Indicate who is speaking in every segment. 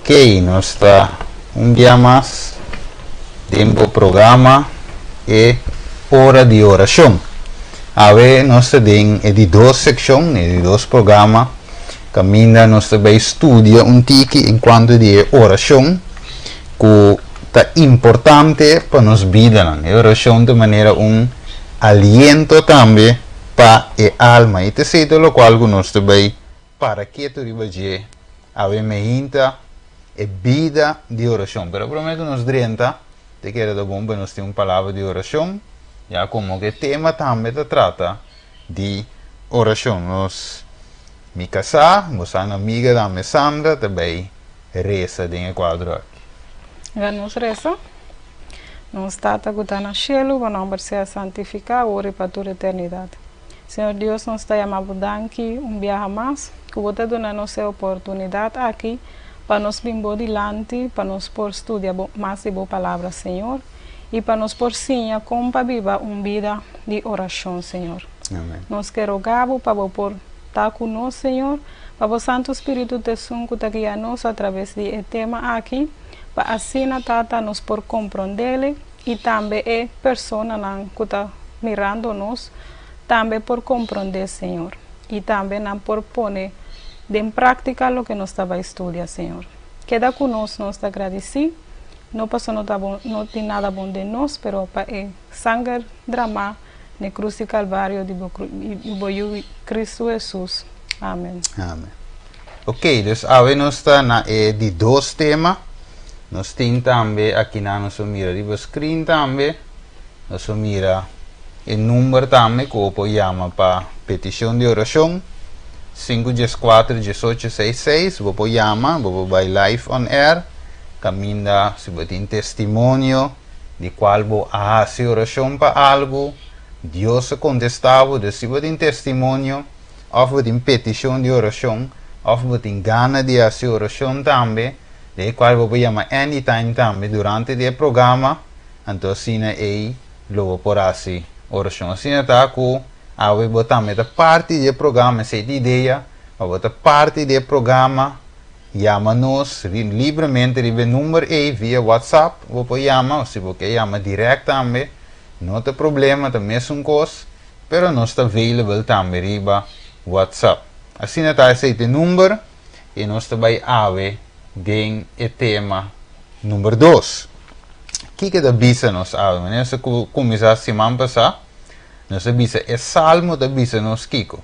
Speaker 1: Ok, nos ta un dia mas den bo programa e Ora di Orashon. Awe nos ta den e di dos sekshon, e di dos programa, kaminda nos ta bai studia un tiki en kuanto di e orashon ku ta importante pa nos bidanan. E orashon ta manera un aliento tambe pa e alma. I ta esei ta lokual ku nos ta bai para ketu riba dje awe meinta e bida di orashon. Pero promé ku nos drenta, te kere ta bon pa nos tin un palabra di orashon, ya komo ku e tema tambe ta trata di orashon. Nos, mi kasá, bosan amiga tambe Sandra ta bai resa den e kuadro aki.
Speaker 2: Laga nos resa. Nos Tata ku ta na shelu, bo nòmber sea santifiká awor i pa tur eternidat. Señor Dios, nos ta yama bo danki un biaha mas ku bo ta duna nos e oportunidat aki pa nos bin bo dilanti, pa nos por studia bo mas di bo Palabra, Señor, i pa nos por siña kon pa biba un bida di orashon, Señor.
Speaker 1: Amen.
Speaker 2: Nos ke roga bo pa bo por ta ku nos, Señor, pa bo Santu Spiritu ta esun ku ta guia nos atraves di e tema aki, pa asina, Tata, nos por komprondele i tambe e personanan ku ta mirando nos tambe por komprondé, Señor, i tambe nan por pone den práktika loke nos ta bai studia, Señor. Keda ku nos, nos ta gradisí, no pasobra no ta bon, no tin nada bon den nos, pero pa e sanger dramá n'e krus di Kalvario di bo, di bo Yu Kristu Hesus. Amen.
Speaker 1: Amen. Ok, dus awe nos ta na e di dos tema. Nos tin tambe akinan nos a mira riba screen tambe. Nos a mira e number tambe ku bo por yama pa petishon di orashon, sinku dieskuater diesocho seis seis. Bo por yama, bo por bai live on air, kaminda si bo tin testimonio di kual bo a hasi orashon pa algu, Dios a kontestá bo. Dus si bo tin testimonio òf bo tin petishon di orashon òf bo tin gana di hasi orashon tambe, den e kual bo por yama anytime tambe durante di e programa, Anto asina ei lo bo por hasi orashon. Asina ta ku awe bo tambe ta parti di e programa, esei ta idea, pa bo ta parti di e programa, yama nos libremente riba e number ei via WhatsApp bo por yama, o si bo ke yama dirèkt tambe, no ta problema, ta mesun kos, pero nos ta available tambe riba WhatsApp. Asina ta esei ta e number i nos ta bai awe den e tema number dos. Kiko ta bisa nos awe? Manera nos a kuminsá siman pasá, nos a bisa e salmo ta bisa nos kiko?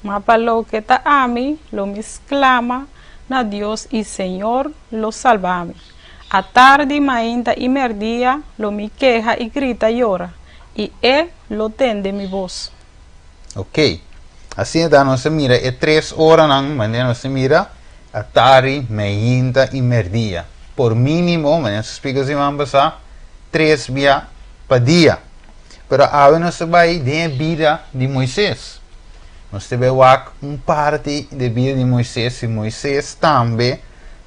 Speaker 2: Ma pa loke ta ami, lo mi sklama na Dios i Señor lo salba mi. Atardi, mainta i merdia lo mi keha i grita yora, i E lo tende mi bos.
Speaker 1: Ok. Asina ta nos a mira e tres oranan, manera nos a mira atardi, meinta i merdia. Por mínimo, manera nos a splika siman pasá, tres bia pa dia. Pero awe nos ta bai den e bida di Moises. Nos ta bai wak un parti di e bida di Moises, si Moises tambe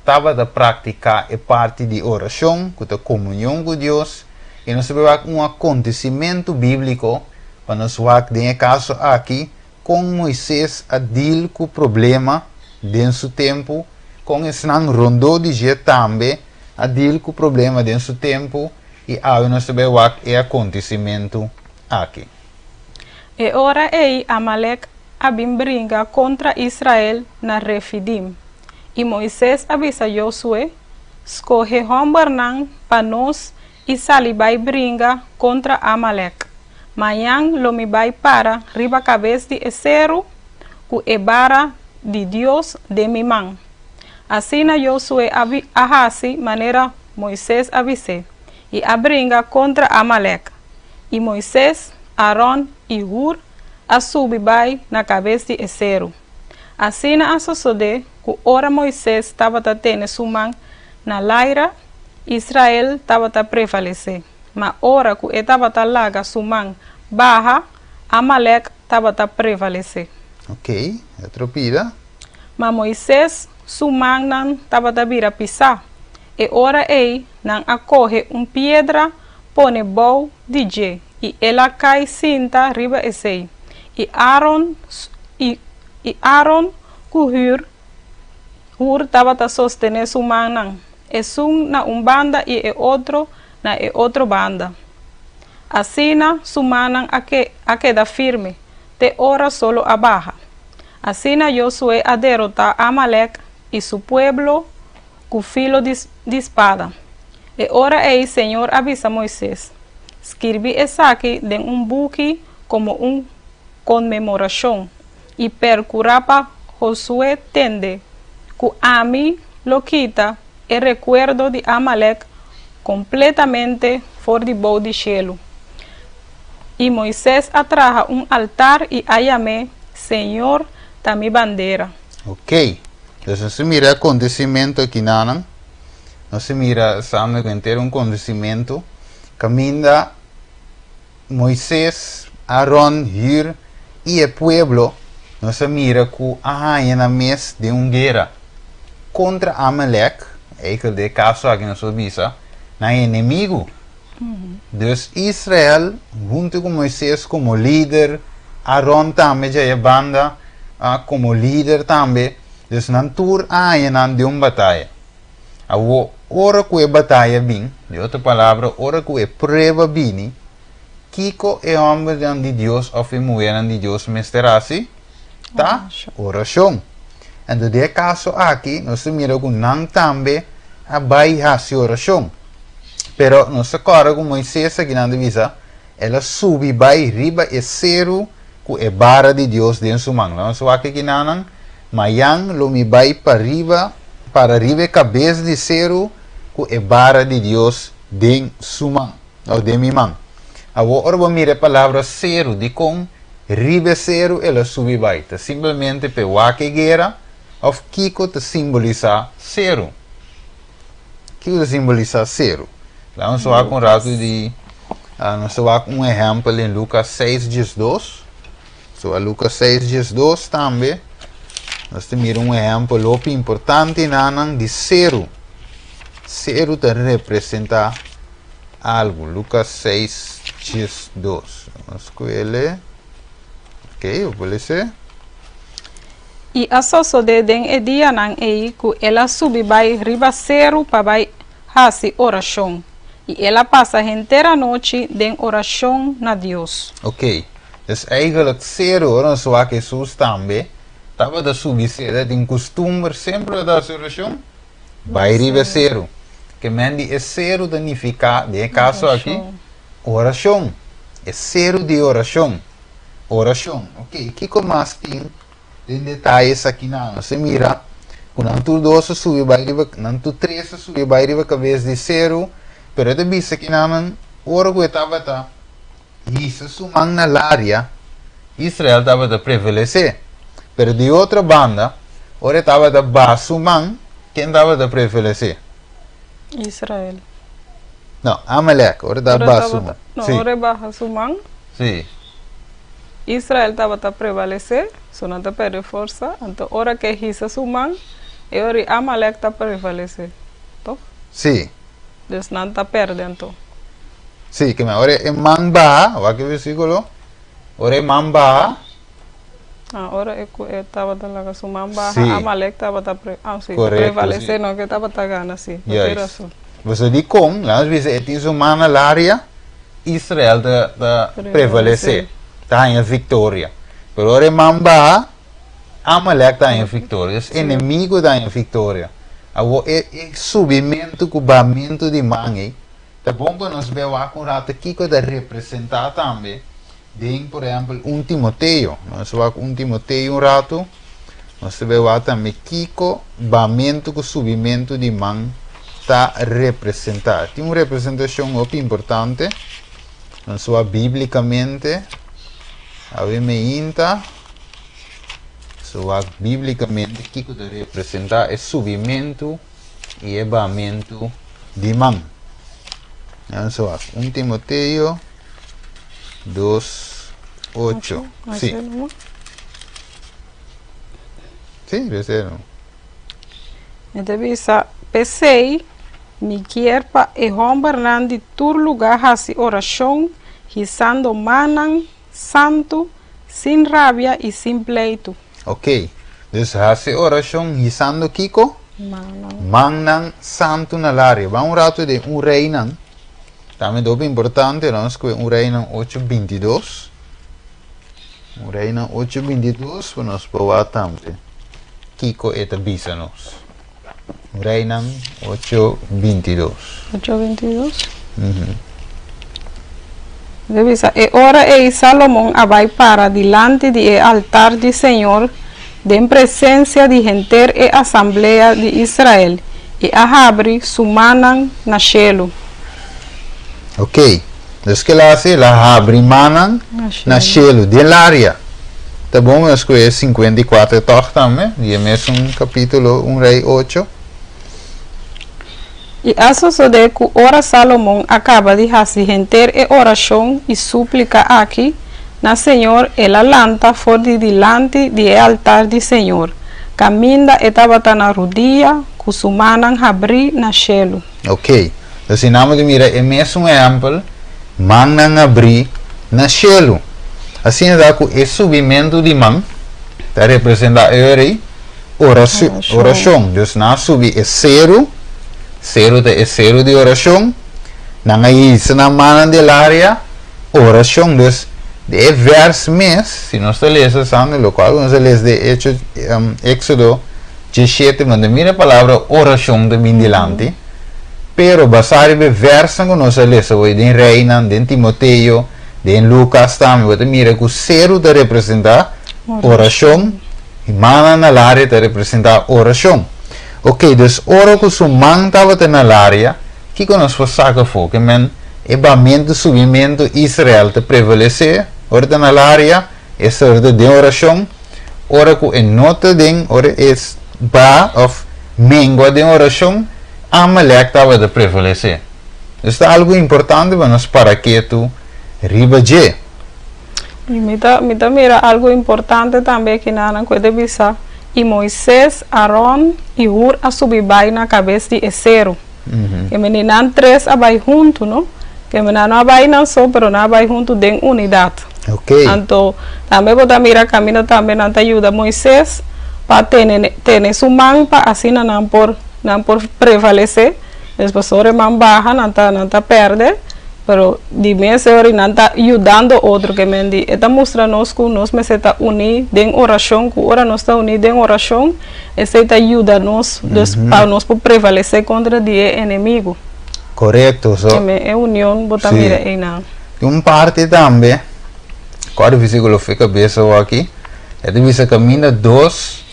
Speaker 1: tabata praktiká e parti di orashon, ku ta komunion ku Dios, i nos ta bai wak un akontesimentu bíbliko Pa nos wak den e kaso aki kon Moises a dil ku problema den su tempu, kon esnan rondó di dje tambe a dil ku problema den su tempu i awe nos ta bai wak e akontesimentu aki.
Speaker 2: E ora ei Amalek a bin bringa kontra Israel na Refidim. I Moises a bisa Yosue, Skohe hòmbernan pa nos i sali bai bringa kontra Amalek. Mañan lo mi bai para riba kabes di e seru ku e bara di Dios den mi man. Asina Yosue a hasi manera Moises a bis'é, i a bringa kontra Amalek. I Moises, Aron i Hur a subi bai na kabes di e seru. Asina a sosodé ku ora Moises tabata tene su man na laira, Israel tabata prevalesé, ma ora ku e tabata laga su man baha, Amalek tabata prevalesé.
Speaker 1: Ok, otro pida.
Speaker 2: Ma Moises su mannan tabata bira pisá. E ora ei nan a kohe un piedra pone bou di dje, i el a kai sinta riba esei. I Aaron i Aaron ku Hur. Hur tabata sostené su mannan, esun na un banda i e otro na e otro banda. Asina su mannan a a keda firme te ora solo a baha. Asina Josué a derotá Amalek i su pueblo ku filo di di spada. E ora ei Señor a bisa Moises, Skirbi esaki den un buki komo un konmemorashon i perkurá pa Josué tende ku ami lo kita e rekuerdo di Amalek kompletamente for di bou di shelu. I Moises a traha un altar i a yam'é Señor ta mi bandera.
Speaker 1: Ok. Dus nos a mira e acontecimento akinanan. Nos a mira samen ku henter un acontecimento kaminda Moises, Aron, Hur i e pueblo, nos a mira ku a haña nan mes den un guera kontra Amalek, eikel den e kaso aki nos por bisa, nan enemigu. Dus Israel huntu ku Moises komo lider, Aron tambe dja e banda komo lider tambe, dus nan tur a haña nan den un bataya. Awor, ora ku e bataya bin, di otro palabra, ora ku e prueba bini, kiko e hòmbernan di Dios òf e muhernan di Dios mester hasi? Ta orashon. Anto den e kaso aki nos ta mira ku nan tambe a bai hasi orashon. Pero nos ta kòrda ku Moises aki nan ta bisa, el a subi bai riba e seru ku e bara di Dios den su man. Laga nos wak aki nanan, Mayan lo mi bai pariba, para riba e kabes di seru ku e bara di Dios den su man, òf den mi man. Awor ora bo mira e palabra seru, dikon riba e seru el a subi bai? Ta simplemente p'e wak e guera, òf kiko ta simbolisá seru? Kiko ta simbolisá seru? Laga nos wak un ratu di, nos ta wak un ehèmpel den Lukas seis diesdos. So a Lucas 6, 12 tambe, nos ta mira un ehempel hopi importante nanan di seru. Seru ta representa algu. Lucas 6, 12. Nos kuele. Ok, bo lese.
Speaker 2: I a sosodé den e dianan ei ku el a subi bai riba seru pa bai hasi orashon, i el a pasa henter anochi den orashon na Dios.
Speaker 1: Ok, Dus eigenlijk seru ora nos wak Hesus tambe tabata subi seru, e tin kustumber semper ora ta hasi orashon bai riba e seru. Ke men di e seru ta nifiká den e kaso aki orashon, e seru di orashon, orashon. Ok, kiko mas tin den detaye esakinan? Nos a mira ku nan tur dos a subi bai riba, nan tur tres a subi bai riba kabes di seru, pero e ta bisa kinanan ora ku e tabata hisa su man na laria, Israel tabata prevalesé. Pero di otro banda, ora e tabata baha su man, ken tabata prevalesé?
Speaker 2: Israel.
Speaker 1: No, Amalek, ora e tabata baha su man.
Speaker 2: No, ora e baha su man.
Speaker 1: Sí.
Speaker 2: Israel tabata prevalesé, so nan ta perde forsa. Anto ora ku e hisa su man, e ora i Amalek ta prevalesé, toch?
Speaker 1: Sí.
Speaker 2: Dus nan ta perde anto.
Speaker 1: Sí, ke men ora e man baha, wak e versíkulo, ora e man baha.
Speaker 2: Ah, ora e ku e tabata laga su man baha, sí. Amalek tabata pre, ah, sí, Correcto, prevalesé, sí. No ke tabata gana, sí, bo tin rason.
Speaker 1: Boso dikon, laga nos bisa e tin su man na laria, Israel ta ta prevalesé, ta haña viktoria. Pero ora e man baha, Amalek ta haña viktoria, es enemigo ta haña viktoria. Awor e e subimentu ku bahamentu di man ei, ta bon pa nos bia wak un rato kiko ta representá tambe den, por ehèmpel, un Timoteo. Nos wak un Timoteo un rato, nos ta bia wak tambe kiko bahamentu ku subimentu di man ta representá. Tin un representashon hopi importante, nos wak bíblikamente, awe meinta. So wak bíblikamente kiko ta representá e subimentu i e bahamentu di man. Nos wak 1 Timoteo 2, 8. Sí. Sí, debe no.
Speaker 2: Mi ta bisa, P'esei, mi kier pa e hòmbernan di tur lugá hasi orashon, hisando mannan santu, sin rabia i sin pleitu.
Speaker 1: Ok. Dus hasi orashon hisando kiko?
Speaker 2: Mannan.
Speaker 1: Mannan santu na laria. Ban un ratu den 1 Reinan. Tambe dope importante, nos skohe 1 Reinan 8:22. 1 Reinan 8:22 pa nos por wak tambe kiko e ta bisa nos. 1 Reinan 8:22.
Speaker 2: 8:22. E ta bisa, E ora ei Salomon a bai para dilanti di e altar di señor den presensia di henter e asamblea di Israel i a habri su mannan na shelu.
Speaker 1: Ok, dus kila hasi? El a habri mannan na shelu, den laria. Ta bon nos ku e 54 tòg tambe, di e mesun kapítulo 1 Rei 8.
Speaker 2: I a sosodé ku ora Salomon a kaba di hasi henter e orashon i súplika aki na señor, el a lanta for di dilanti di e altar di señor, kaminda e tabata na rudia ku su mannan habrí na shelu.
Speaker 1: Ok, dus i nan bo ta mira e mesun ehèmpel, mannan habrí na shelu. Asina ta ku e subimentu di man ta representá e ora ei orashon. Dus nan a subi e seru, seru ta e seru di orashon, nan a hisa nan mannan den laria, orashon. Dus di e vèrs mes, si nos ta lesa esaki, lokual ku nos a lesa den Hecho, Éksodo 17, bo ta mira e palabra orashon ta bin dilanti, pero basá riba e vèrsnan ku nos a lesa hoy den Reinan, den Timoteo, den Lukas tambe, bo ta mira ku seru ta representá orashon. E mannan na laria ta representá orashon. Oké, dus ora ku su man tabata na laria, kiko nos por saka afó? Ke men e bamentu, subimentu, Israel ta prevalesé ora ta na laria, esta ora ta den orashon. Ora ku e no ta den, ora e ba òf mengua den orashon, Amalek tabata prevalesé. Dus ta algu importante pa nos para ketu riba dje.
Speaker 2: I mi ta, mi ta mira algu importante tambe akinanan ku e ta bisa, I Moises, Aron i Hur a subi bai na kabes di e seru. Ke mende nan tres a bai huntu, no? Ke mende nan no a bai nan so, pero nan a bai huntu den unidat. Anto, tambe bo ta mira kaminda tambe nan ta yuda Moises pa tene, tene su man pa asina nan por, nan por prevalesé. Despues ora e man baha nan ta nan ta perde, pero di mes e ora nan ta yudando otro ke men di e ta mustra nos ku nos mester ta uní den orashon ku ora nos ta uní den orashon esei ta yuda nos dus pa nos por prevalesé kontra di e enemigu.
Speaker 1: Korekto, so.
Speaker 2: Ke men e union bo ta mira einan.
Speaker 1: Tin un parti tambe, kòrda versíkulo fe kabes awor aki, e ta bisa kaminda dos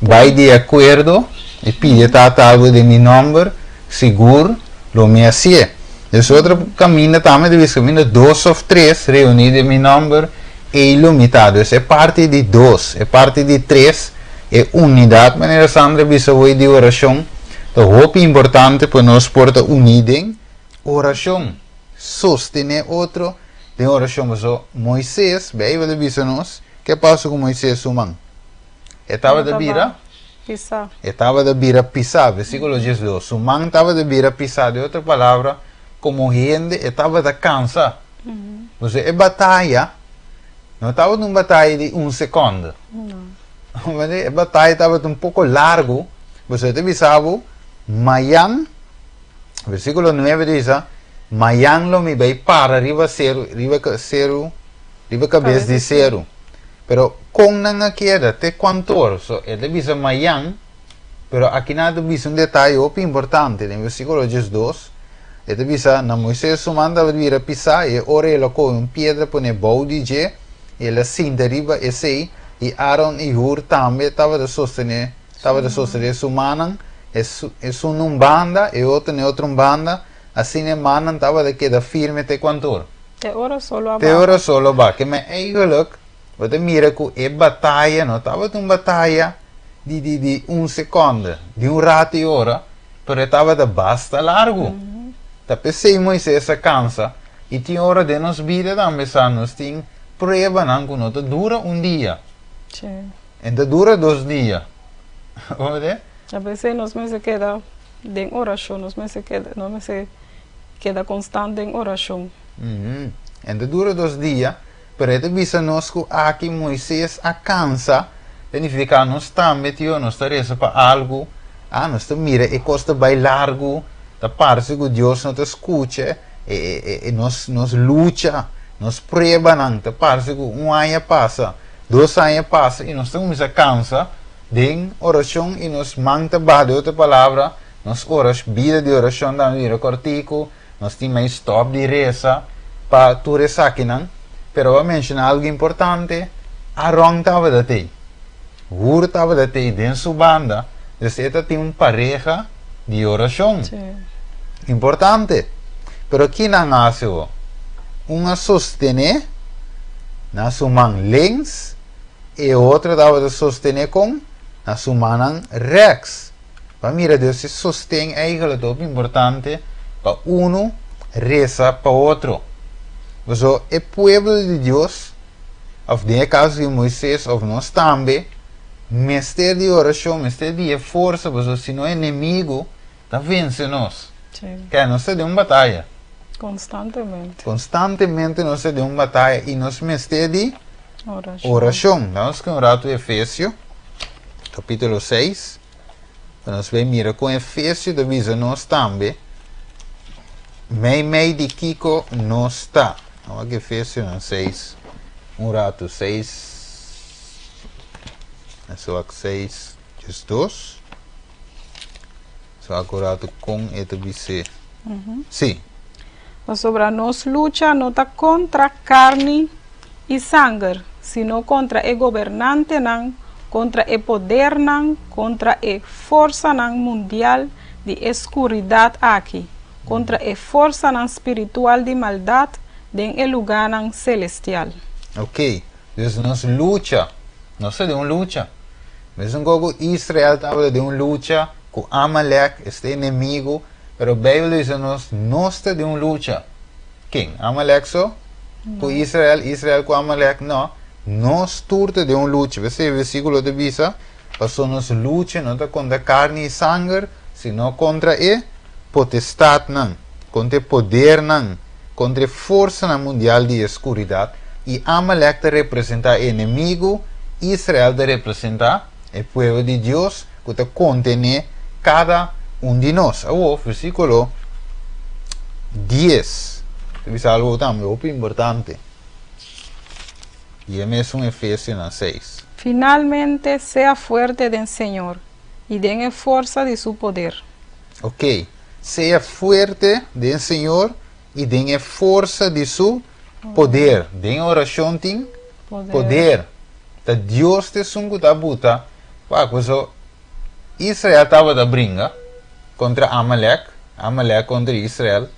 Speaker 1: bai di akuerdo. I pidi e Tata algu den mi nòmber, sigur lo mi hasié. Des otro kaminda tambe ta bisa, kaminda dos òf tres reuní den mi nòmber, ei lo mi ta. Dus e parti di dos, e parti di tres, e unidat, manera Sandra a bisa hoy di orashon, ta hopi importante pa nos por ta uní den orashon, sostené otro den orashon. Pasobra Moises, Beibel ta bisa nos, ke pasa ku Moises su man? E tabata bira?
Speaker 2: Pisá.
Speaker 1: E tabata bira pisá, versíkulo 12. Su man tabata bira pisá. Den otro palabra, komo hende e tabata kansa. Pasobra e bataya no tabata un bataya di un sekònde. E bataya tabata un poko largu. Pasobra e ta bisa bo, mayan, versíkulo 9 ta bisa, mayan lo mi bai para riba seru, riba seru, riba kabes di seru. Pero kon nan a keda te kuantor? So e ta bisa mayan, pero aki nan ta bisa un detaye hopi importante. Den versíkulo 12, e ta bisa, Na Moisés su man tabata bira pisá, i e ora el a kohe un piedra pone bou di dje, i el a sinta riba esei, i Aaron i Hur tambe tabata sostené, tabata sostené su mannan, esun na un banda, e otro na e otro un banda, asina e mannan tabata keda firme te kuantor.
Speaker 2: Te ora solo a
Speaker 1: Te
Speaker 2: baha.
Speaker 1: ora solo a baha. Ke men eigenlijk bo ta mira ku e bataya no tabata un bataya di di di un sekonde, di un rato i ora, pero e tabata basta largu. Ta p'esei Moises a kansa. I tin ora den nos bida tambe sa nos tin pruebanan ku no ta dura un dia.
Speaker 2: Sí.
Speaker 1: E ta dura dos dia. Bo mira?
Speaker 2: Ta p'esei nos mester keda den orashon, nos mester keda, nos mester. Keda konstant den orashon.
Speaker 1: En ta dura dos dia, pero e ta bisa nos ku aki Moises a kansa. Significa nos tambe, tio, nos ta resa pa algo. Ah, nos ta mira e cos ta bay largo. Ta parce cu Dios no ta scucha. E nos lucha, nos pruebanan. Ta parce cu un aña pasa, 2 aña pasa y nos ta cuminsa cansa den oracion y nos man ta baha. Den otro palabra, nos oracion, bida di oracion ta bira cortico, nos tin mas stop di resa pa tur esakinan. Pero bo a menciona algo importante, Aaron tabata tey. Hur tabata tey den su banda, dus e tin un pareha di oracion. Importante. Pero kico nan a haci? Un a sostene na su man links y otro tabata sostene cu na su man rechts. Pa mira, Dios e sosten eigenlijk ta importante pa uno resa pa otro. So, e pueblo di Dios, of den caso di Moises, of nos tambe, mester di oracion, mester di forsa, pasobra sino enemigo ta vence nos. Cu nos ta den un bataya.
Speaker 2: Constantemente.
Speaker 1: Constantemente nos ta den un bataya y nos mester di
Speaker 2: oracion.
Speaker 1: Oracion. Ban cu un rato Efesio, capitulo 6. Nos bay mira con Efesio ta bisa nos tambe. Mei mei di kico nos ta. Ban cu Efesio 6. Un rato 6. So 6, 2. So un rato con e ta bisa. Si.
Speaker 2: Pasobra nos lucha no ta contra carni y sanger, sino contra e gobernantenan, contra e podernan, contra e forsanan mundial di oscuridad aki, contra e forsanan spiritual di maldad den e lugarnan celestial.
Speaker 1: Ok. Dus nos lucha, nos ta den un lucha. Mesmo cu Israel tabata den un lucha cu Amalek, este enemigo, pero Bijbel ta bisa nos, nos ta den un lucha. Ken? Amalek so? Cu Israel, Israel cu Amalek? No. Nos tur ta den un lucha. Bo versiculo ta bisa, pasobra nos lucha no ta contra carni y sanger, sino contra e potestadnan, contra podernan, contra forsanan mundial di oscuridad. Y Amalek ta representa enemigo, Israel ta representa e pueblo di Dios, cu ta contene cada un di nos. Awor, versiculo 10. Ta algo tambe hopi importante. Y e mesun Efesionan 6.
Speaker 2: Finalmente, sea fuerte den Señor y den forsa di su poder.
Speaker 1: Ok. Sea fuerte den Señor y den forsa di su poder. Den oracion tin
Speaker 2: poder.
Speaker 1: Poder. Ta Dios ta esun cu ta buta. Pa, so Israel tabata bringa contra Amalek, Amalek contra Israel,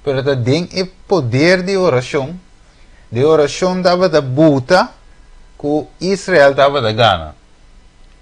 Speaker 1: pero ta den e poder di oracion tabata buta cu Israel tabata gana.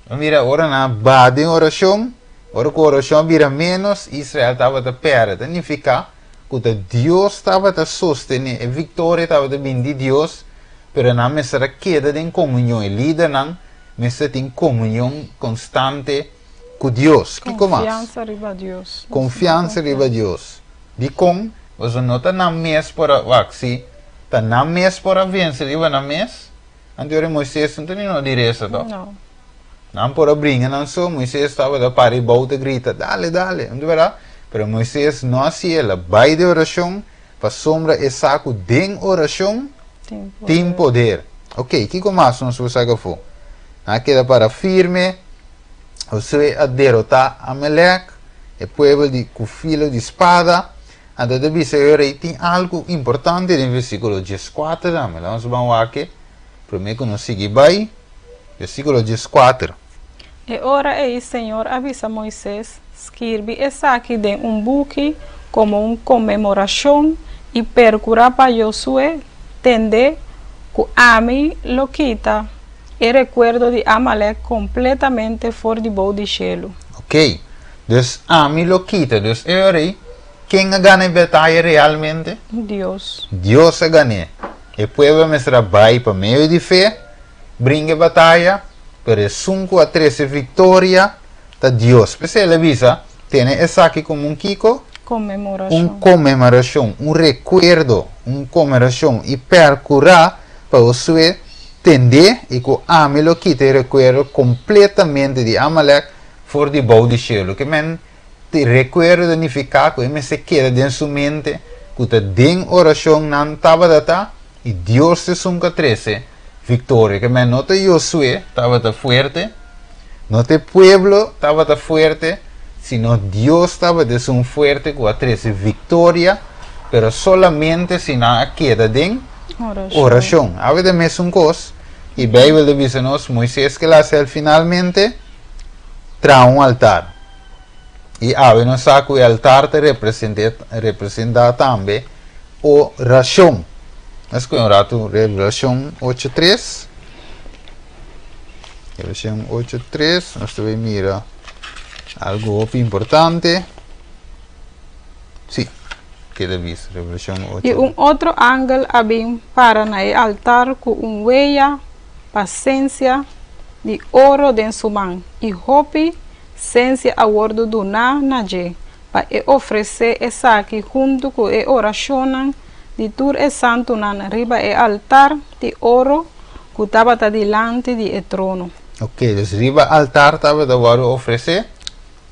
Speaker 1: Mira, ora nan baha den oracion, ora cu oracion bira menos, Israel tabata perde. Significa cu Dios tabata sostene, e victoria tabata bin di Dios, pero nan mester a keda den comunion, e lidernan mester tin comunion constante cu Dios. Kico mas?
Speaker 2: Confiansa riba Dios.
Speaker 1: Confiansa riba Dios. Di con, bo no ta nan mes por a, wak, si, ta nan mes por a vence riba nan mes, anto Moises no tin di resa, to.
Speaker 2: No.
Speaker 1: Nan por a bringa nan so, Moises tabata para y ta grita, "Dale, dale", no ta berdad? Pero Moises no a haci, el a bay den oracion, pasobra e sa cu den oracion
Speaker 2: Tin poder.
Speaker 1: Tin poder. Ok, kico mas nos ta saca afo? A keda para firme, Josué a derota Amalek, e pueblo di cu filo di spada. Anto ta bisa tin algo importante den versiculo 14 tambe. Ban wak aki, prome cu nos sigui bay, versiculo 14.
Speaker 2: E ora ey Señor a bisa Moises: "Skirbi esaki den un buki como un conmemoracion y percura pa Josué tende cu ami lo kita e recuerdo di Amalek completamente for di bou di cielo."
Speaker 1: Ok, dus ami lo kita. Dus e ora, ken a gana e bataya realmente?
Speaker 2: Dios.
Speaker 1: Dios a gana. E pueblo mester a bay pa medio di fe, bringa bataya, pero esun cu a trece victoria, ta Dios. Pesey el a bisa, tene esaki como un kico,
Speaker 2: Conmemoracion.
Speaker 1: Un conmemoracion, un recuerdo, un conmemoracion y percura pa Josué. tend'é i ku ami lo kita e rekuerdo kompletamente di Amalek for di bou di shelu. Ke men rekuerdo ta nifiká ku e mester keda den su mente ku ta den orashon nan tabata ta i Dios ta esun ku a trese viktoria. Ke men no ta Josué tabata fuerte, no ta e pueblo tabata fuerte, sino Dios tabata esun fuerte ku a trese viktoria, pero solamente si nan a keda den orashon. Awe ta e mesun kos, i Beibel ta bisa nos, Moises ke el a hasi al finalmente? Traha un altar. I awe nos sa ku e altar ta representá tambe orashon. Nos kohe un ratu Revelashon 8:3. Revelashon 8:3, nos ta bai mira algu hopi importante. Sí, keda bisa, Revelashon 8.
Speaker 2: I un otro angel a bin para na e altar ku un weya pa sensia di oro den su man, i hopi sensia a wòrdu duná na dje pa e ofresé esaki huntu ku e orashonnan di tur e santunan riba e altar di oro ku tabata dilanti di e trono.
Speaker 1: Oke, dus riba altar tabata wòrdu ofresé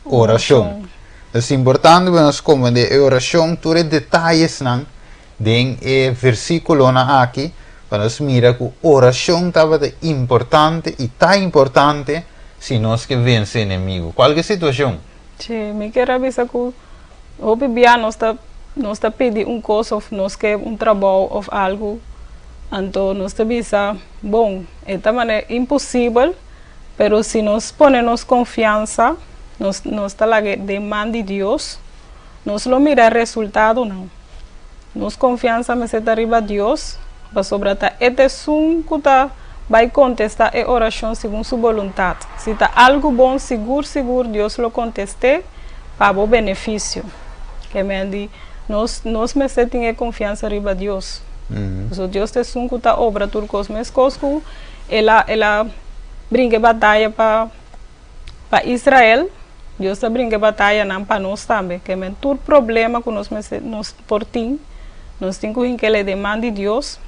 Speaker 1: orashon. Dus importante pa nos komprendé e orashon, tur e detayesnan den e versíkulonan aki, pa nos mira ku orashon tabata importante i ta importante si nos ke vense enemigu. Kualke situashon.
Speaker 2: Sí, mi kier a bisa ku hopi bia nos ta nos ta pidi un kos òf nos ke un trabou òf algu, anto nos ta bisa, bon, e ta manera imposibel, pero si nos pone nos konfiansa, nos nos ta laga den man di Dios, nos lo mira e resultadonan. Nos konfiansa mester ta riba Dios, pasobra ta E ta esun ku ta bai kontestá e orashon segun Su boluntat. Si ta algu bon, sigur sigur Dios lo kontest'é pa bo benefisio. Ke men di, nos nos mester tin e konfiansa riba Dios. Pasobra Dios ta esun ku ta obra tur kos, meskos ku El a El a bringa e bataya pa. Pa Israel, Dios ta bringa e batayanan pa nos tambe. Ke men tur problema ku nos mester nos por tin, nos tin ku hink'el den man di Dios.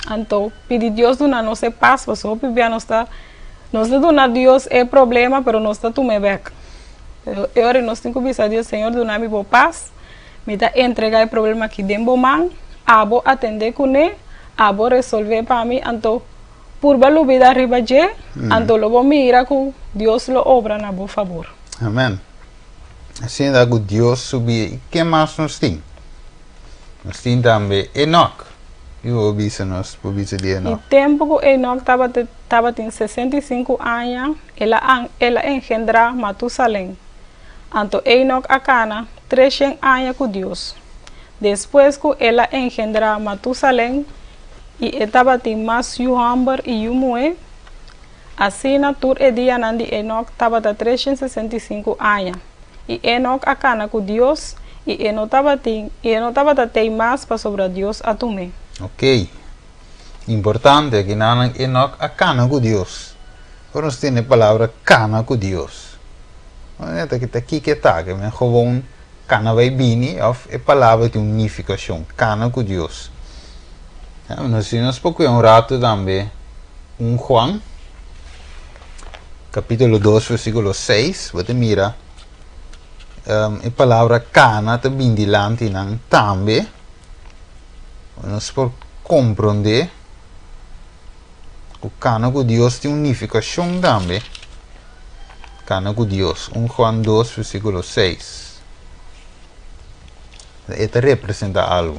Speaker 2: Anto pidi Dios duna nos e pas, pasobra hopi bia nos ta nos ta duna Dios e problema, pero nos ta tum'e bek. Pero e ora nos tin ku bisa Dios, Señor duna mi bo pas, mi ta entrega e problema aki den bo man, abo atende kuné, abo resolve pa mi, anto Purba lubida riba dje, anto lo bo mira ku Dios lo obra na bo fabor.
Speaker 1: Amen. Asina ta ku Dios su bia. I ke mas nos tin? Nos tin tambe Enok. Ki bo bisa nos por bisa di Enok?
Speaker 2: I tempu ku Enok tabata tabatin 65 aña, el a el a engendrá Matusalen. Anto Enok a kana treshen aña ku Dios. Despues ku el a engendrá Matusalen, i e tabatin mas yu hòmber i yu muhé. Asina tur e dianan di Enok tabata 365 aña. I Enok a kana ku Dios, i e no tabatin, i e no tabata tei mas pasobra Dios a tum'é.
Speaker 1: Oké. Importante akinanan Enok a kana ku Dios. Ora nos tende e palabra kana ku Dios, ta kiko e ta? Ke men gewoon Kana bai bini òf e palabra tin un nifikashon, kana ku Dios. Nos si nos por kuya un ratu tambe un Juan kapítulo 2 versíkulo 6, bo ta mira e palabra kana ta bin dilanti nan tambe. Nos por komprondé ku kana ku Dios tin un nifikashon tambe. Kana ku Dios. 1 Juan 2 versíkulo 6. E ta representá algu.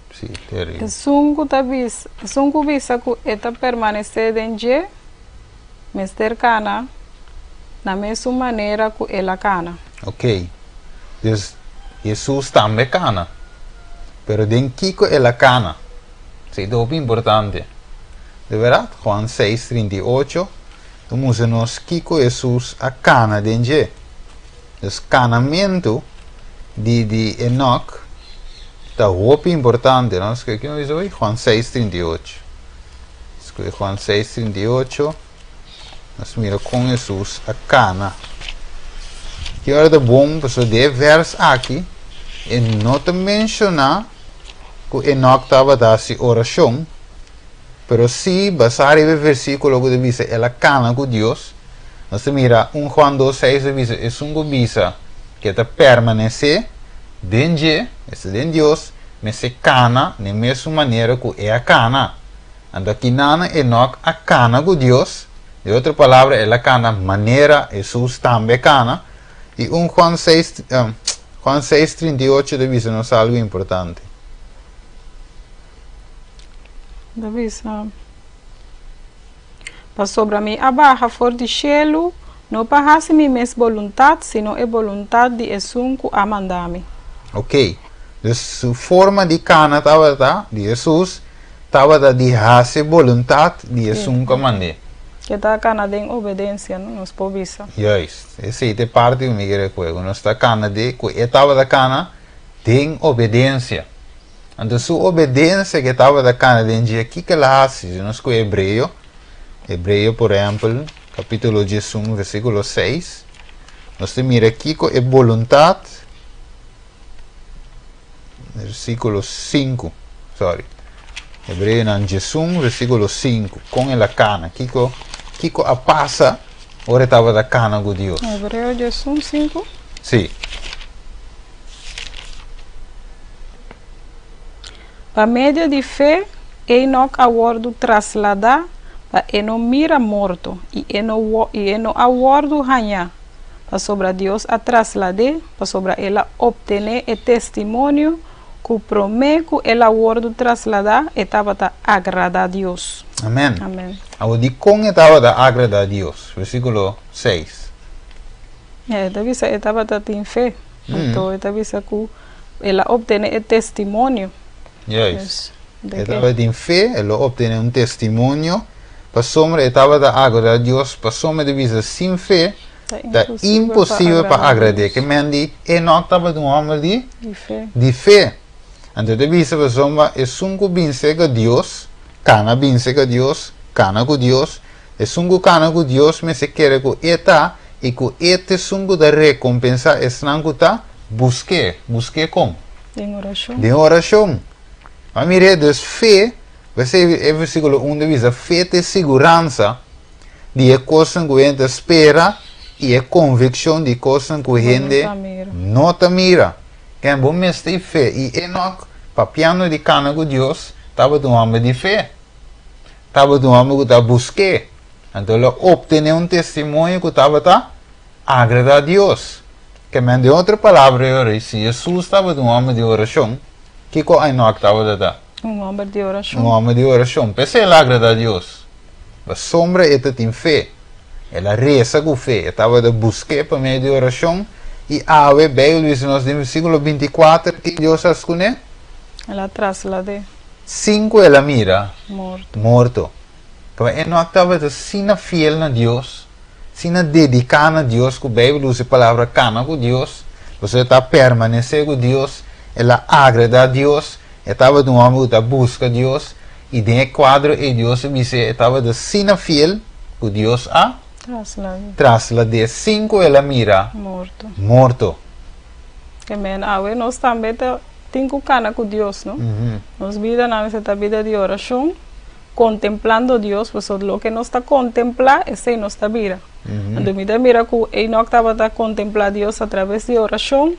Speaker 1: Sí, te
Speaker 2: Esun ku ta bisa, esun ku bisa ku e ta permanesé den dje, mester kana na mesun manera ku el a kana.
Speaker 1: Ok. Dus, Hesus tambe kana. Pero den kiko el a kana? Esei ta hopi importante. De bèrdat, Juan seis, 38 ta mustra nos kiko Hesus a kana den dje. Dus kanamentu di di Enok ta hopi importante. Nos skirbi kiko nos bisa hoy? Juan seis, 38. Skirbi Juan seis, 38. Nos mira kon Hesus a kana. Ki ora ta bon pasobra den e vèrs aki e no ta menshoná. ku Enoch tabata hasi orashon, pero sí basá riba e versíkulo ku ta bisa el a kana ku Dios, nos ta mira 1 Juan 2, 6 ta bisa esun ku bisa ku e ta permanesé den dje, esta den Dios, mester kana den mesun manera ku e a kana. Anto akinana Enoch a kana ku Dios, di otro palabra el a kana manera Hesus tambe a kana, i 1 Juan 6, Juan 6, 38 ta bisa nos algu importante.
Speaker 2: Ta bisa, Pasobra mi a baha for di shelu, no pa hasi mi mes boluntat, sino e boluntat di esun ku a manda mi.
Speaker 1: Ok. Dus su forma di kana tabata, di Hesus, tabata di hasi e boluntat di esun ku a mand'é.
Speaker 2: E ta kana den obedensia, no? Nos por bisa.
Speaker 1: Juist. Esei ta e parti ku mi kere kohe, ku nos ta kana de, ku e tabata kana den obedensia. Anto su obedensia ku e tabata kana den dje, kiko el a hasi? Si nos kohe Hebreo, Hebreo por ehèmpel, kapítulo 11, versíkulo 6, nos ta mira kiko e boluntat, versíkulo 5, sorry, Hebreonan 11, versíkulo 5, kon el a kana, kiko, kiko a pasa ora e tabata kana ku Dios?
Speaker 2: Hebreo 11, 5?
Speaker 1: Sí.
Speaker 2: Pa medio di fe, Enoc a wòrdu trasladá pa e no mira morto, i e no i e no a wòrdu hañá, pasobra Dios a traslad'é, pasobra el a optené e testimonio ku promé ku el a wòrdu trasladá e tabata agradá Dios.
Speaker 1: Amèn.
Speaker 2: Amèn.
Speaker 1: Awor, dikon e tabata agradá Dios? Versíkulo 6.
Speaker 2: E ta bisa e tabata tin fe. Anto e ta bisa ku el a optené e testimonio.
Speaker 1: Juist. E tabatin fe, el a optené un testimonio, pasobra e tabata agradá Dios, pasobra e ta bisa sin fe ta imposibel pa agrad'é. Ke men di Enok tabata un hòmber di? Di fe. Anto e ta bisa pasobra esun ku bin serka Dios, kana bin serka Dios, kana ku Dios, Esun ku kana ku Dios mester kere ku E ta i ku E ta esun ku ta rekompensá esnan ku ta busk'é. Busk'é kon?
Speaker 2: Den orashon.
Speaker 1: Den orashon. Bo a mir'é? Dus fe, p'esei e versíkulo un ta bisa, fe ta e siguransa di e kosnan ku hende ta spera i e konvikshon di kosnan ku hende no ta mira. Ken bo mester fe? I Enok, papiando di kana ku Dios, tabata un hòmber di fe. Tabata un hòmber ku ta busk'é. Anto el a optené un testimonio ku tabata agradá Dios. Ke men den otro palabra e ora, si Hesus tabata un hòmber di orashon, kiko Enòk tabata ta?
Speaker 2: Un hòmber di orashon.
Speaker 1: Un hòmber di orashon. P'esei el a agradá Dios. Pasobra e ta tin fe. El a resa ku fe. E tabata busk'é pa medio di orashon. I awe, Beibel bisa nos den versíkulo 24, ki Dios a hasi kuné?
Speaker 2: El a traslad'é.
Speaker 1: Sin ku el a mira
Speaker 2: Morto.
Speaker 1: morto. Pasobra Enok tabata asina fiel na Dios, asina dediká na Dios, ku Beibel usa e palabra kana ku Dios, pasobra e ta permanesé ku Dios, el a agradá Dios, e tabata un hòmber ku ta buska Dios, i den e kuadro ei Dios a bis'é e tabata asina fiel ku Dios a
Speaker 2: Traslad'é.
Speaker 1: traslad'é sin ku el a mira
Speaker 2: Morto.
Speaker 1: morto.
Speaker 2: Amen. Awe nos tambe ta Tin ku kana ku Dios, no? Nos bidanan mester ta bida di orashon, kontemplando Dios, pasobra loke nos ta kontemplá, esei nos ta bira. Anto mi ta mira ku Enok tabata kontemplá Dios atraves di orashon,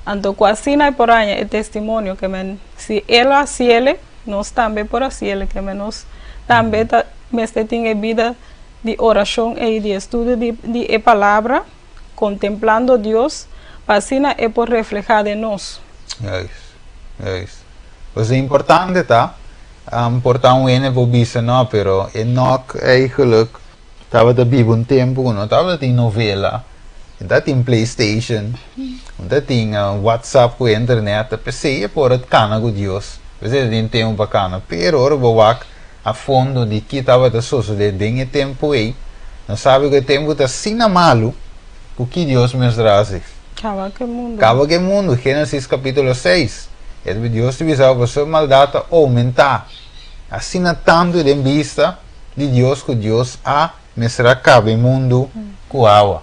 Speaker 2: anto ku asina e por haña e testimonio ke men si el a hasiel, nos tambe por hasiel, ke men nos tambe ta mester tin e bida di orashon ei, di estudio di e palabra. Kontemplando Dios, pa asina e por reflehá den nos.
Speaker 1: Juist, juist. Pues e importante ta, por ta un hende por bisa no, pero Enoch eigenlijk tabata biba un tempu ku no tabata tin novela, no tabata tin PlayStation, no tabata tin WhatsApp ku internet, ta p'esei e por a kana ku Dios, p'esei e tin tempu pa kana. Pero ora bo wak a fondo di ki tabata sosodé den e tempu ei, nos sabi ku e tempu ta asina malu ku ki Dios mester hasi?
Speaker 2: Kaba ku e mundu.
Speaker 1: Kaba ku e mundu. Génesis kapítulo 6. E Dios ta bisa pasobra maldat ta oumentá asina tantu den bista di Dios ku Dios a mester a kaba e mundu ku awa.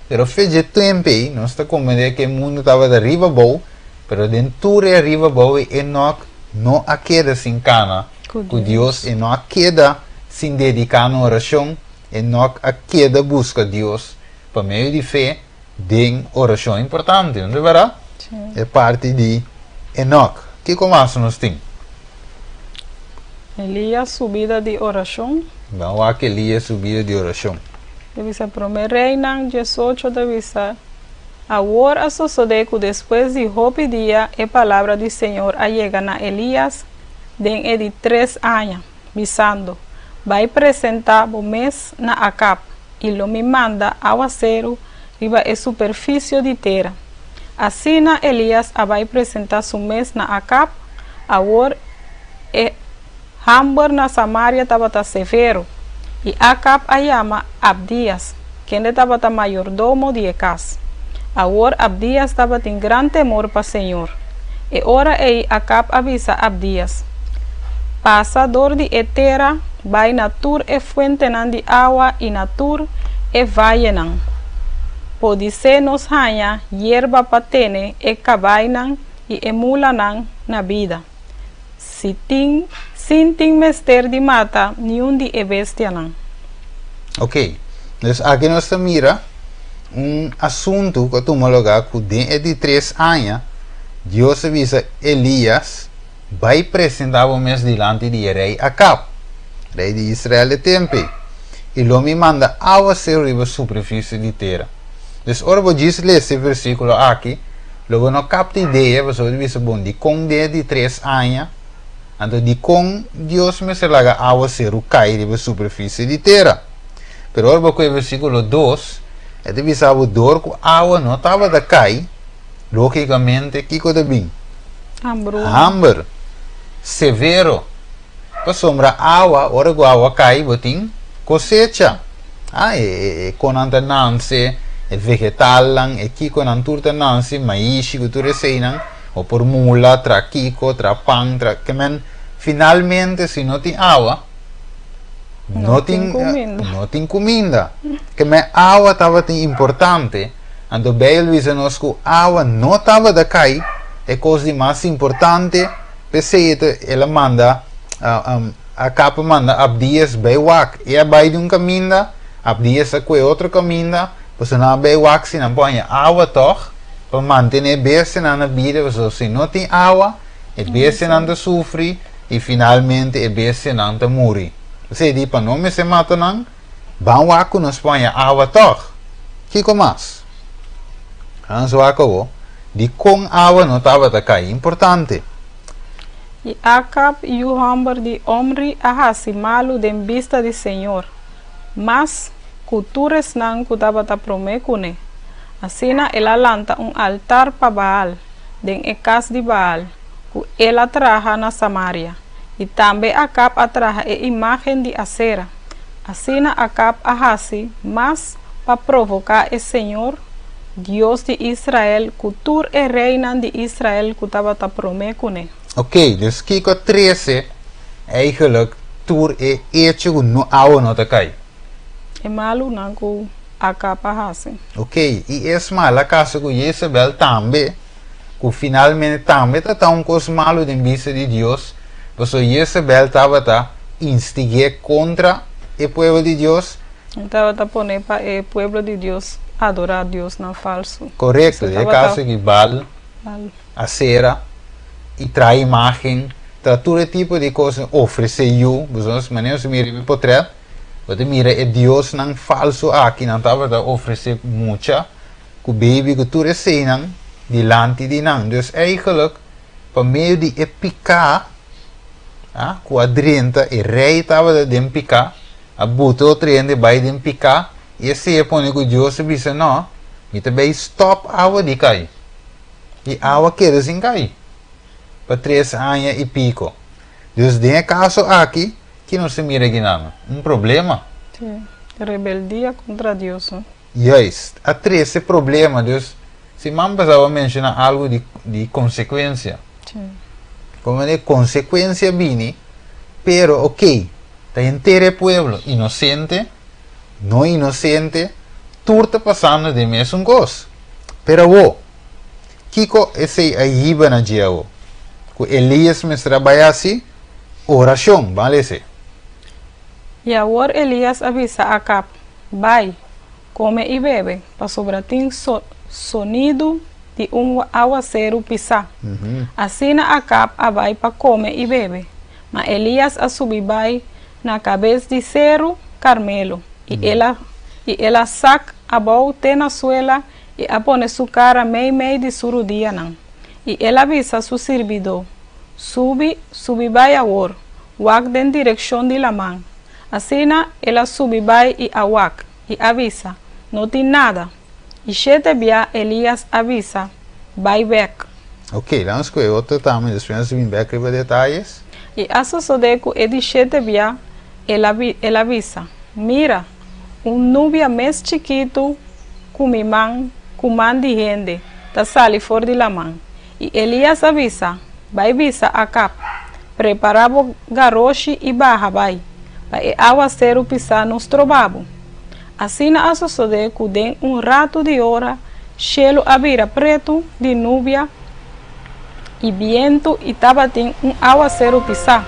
Speaker 1: Pero fe dje tempu ei nos ta komprendé ku e mundu tabata riba abou. Pero den tur e ariba abou Enoch no a keda sin kana ku Dios, e no a keda sin dediká na orashon, Enoch a keda buska Dios pa medio di fe den orashon. Importante, no ta bèrdat? E parti di Enoch. Kiko mas nos tin?
Speaker 2: Elias su bida di orashon.
Speaker 1: Ban wak Elias su bida di orashon.
Speaker 2: Ta bisa Promé Reinan 18 ta bisa, Awor a sosodé ku despues di hopi dia e palabra di señor a yega na Elias den e di tres aña, bisando, Bai presentá bo mes na Akab, i lo mi manda awaseru riba e superfisio di tera. Asina Elias a bai presentá su mes na Akab, awor e hamber na Samaria tabata severo, i Akab a yama Abdias, kende tabata mayordomo di e kas. Awor Abdias tabatin gran temor pa señor. E ora ei Akab a bisa Abdias, Pasa dor di e tera bai na tur e fuentenan di awa i na tur e vayenan. Podisé nos haña yerba pa tene e kabainan i e mulanan na bida, si tin sin tin mester di mata niun di e bestianan.
Speaker 1: Ok, dus aki nos ta mira un asuntu ku a tuma lugá ku den e di tres aña Dios a bisa Elias bai presentá bo mes dilanti di e rei Akab, rei di Israel e tempu ei, i lo mi manda awaseru riba superfisie di tera. Dus ora bo djis lesa e versíkulo aki, lo bo no kapta idea pasobra bo ta bisa, Bon, dikon den e di tres aña? Anto dikon Dios mester laga awaseru kai riba superfisie di tera? Pero ora bo kohe versíkulo dos, e ta bisa bo dor ku awa no tabata kai, lógikamente kiko ta bin?
Speaker 2: Hambruna.
Speaker 1: Hamber severo. Pasobra awa, ora ku awa kai bo tin kosecha. Ah, e, e, e konan ta nanse, e vegetalnan, e kikonan tur ta nanse, maishi ku tur eseinan, bo por mula, tra kiko, tra pan, tra, ke men finalmente si no tin awa, no tin
Speaker 2: kuminda.
Speaker 1: No tin kuminda. Ke men awa tabatin importante, anto Beibel bisa nos ku awa no tabata kai e kos di mas importante. P'esei e ta, el a manda, Akab a manda Abdias bai wak. E a bai di un kaminda, Abdias a kue otro kaminda, pasobra nan a bai wak si nan por haña awa tòg pa mantené e bestianan na bida, pasobra si no tin awa, e bestianan ta sufri i finalmente e bestianan ta muri. P'esei e di, pa no mester mata nan, ban wak ku nos por haña awa tòg. Kiko mas? Hans wak awor. Dikon awa no tabata kai importante?
Speaker 2: I Akab, yu hòmber di Omri, a hasi malu den bista di señor, mas ku tur esnan ku tabata promé kuné. Asina el a lanta un altar pa Baal den e kas di Baal, ku el a traha na Samaria. I tambe Akab a traha e imágen di Asera. Asina Akab a hasi mas pa provoká e señor, Dios di Israel, ku tur e reinan di Israel ku tabata promé kuné.
Speaker 1: Oké, dus kiko a trese eigenlijk tur e echo ku no awa no ta kai?
Speaker 2: E malunan ku Akab a hasi.
Speaker 1: Oké, i es mal a kasa ku Jezebel tambe, ku finalmente tambe ta ta un kos malu den bista di Dios, pasobra Jezebel tabata instig'é kontra e pueblo di Dios.
Speaker 2: E tabata pone pa e pueblo di Dios adorá diosnan falsu.
Speaker 1: Korekto, den e kaso aki Baal, Asera, i traha imágen, traha tur e tipo di kos, ofresé yu, pasobra manera nos a mira riba e potrèt, bo ta mira e diosnan falsu aki, nan tabata ofresé mucha ku baby ku tur eseinan dilanti di nan. Dus eigenlijk pa medio di e piká ku a drenta, e rei tabata den piká, A buta otro hende bai den piká i esei a pone ku Dios a bisa, No, mi ta bai stòp awa di kai. I awa keda sin kai pa tres aña i piko. Dus den e kaso aki, ki nos ta mira akinan? Un problema.
Speaker 2: Sí, rebeldia kontra Dios.
Speaker 1: Juist, a trese problema. Dus, siman pasá bo a menshoná algu di di konsekuensia.
Speaker 2: Sí.
Speaker 1: Komo e konsekuensia bini, pero oké, Ta henter e pueblo, inosente, no inosente, tur ta pasando den mesun kos. Pero awor, Kiko esei a hiba na dje awo? Ku Elias mester a bai hasi orashon. Ban lese.
Speaker 2: I awor Elias a bisa Akab, Bai, kome i bebe, pasobra tin sonidu di un awaseru pisá. Asina Akab a bai pa kome i bebe. Ma Elias a subi bai na kabes di seru Karmelo, i el a i el a sak abou te na suela i a pone su kara meimei di su rudianan. I el a bisa su sirbidó, Subi, subi bai awor, wak den direkshon di laman. Asina el a subi bai i a wak, i a bisa, No tin nada. I shete bia Elias a bisa, Bai bek.
Speaker 1: Ok, laat nos kohe otro tambe, despues nos bin bek riba detayes.
Speaker 2: I a sosodé ku e di shete bia el a el a bisa, Mira, un nubia mes chikitu ku mi man ku man di hende ta sali for di laman. I Elias a bisa, Bai bisa Akab, Prepará bo garoshi i baha bai, pa e awaseru pisá no stroba bo. Asina a sosodé ku den un ratu di ora shelu a bira pretu di nubia i bientu i tabatin un awaseru pisá.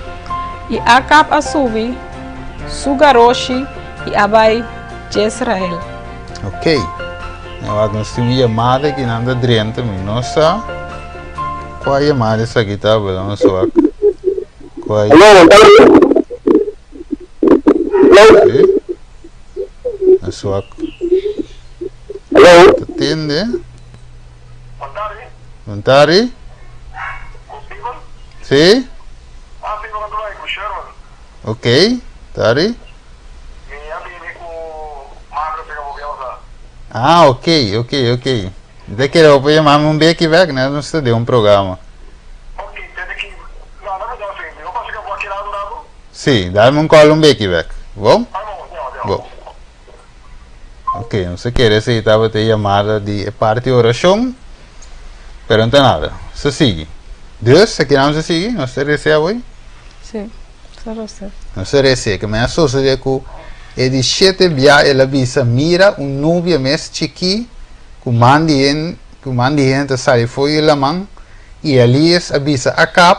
Speaker 2: I Akab a subi su garoshi i a bai Jezreel.
Speaker 1: Ok. Awor nos tin un yamada ki nan ta drenta mi no sa kua yamada esaki ta pero nos wak kua.
Speaker 3: Aló, Aló.
Speaker 1: Sí. Nos wak.
Speaker 3: Aló.
Speaker 1: Ta tende. Bontari. Sí. Ok, tari. Ah, ok, ok, ok. Mi ta kere bo por yama mi un beki bek, ne? Nos ta den un programa. Sí, dame un call un beki bek. Bon? Bon. Ok, nos ta kere esei tabata e yamada di e parti orashon, pero no ta nada. Nos ta sigui. Dus, aki nos ta sigui, nos ta rese awor.
Speaker 2: Sí, ta rese.
Speaker 1: Nos ta rese, ke men a sosode ku e di shete bia el a bisa, Mira, un nubia mes chikí ku man di hende, ku man di hende ta sali for di laman. I Elias a bisa Akab,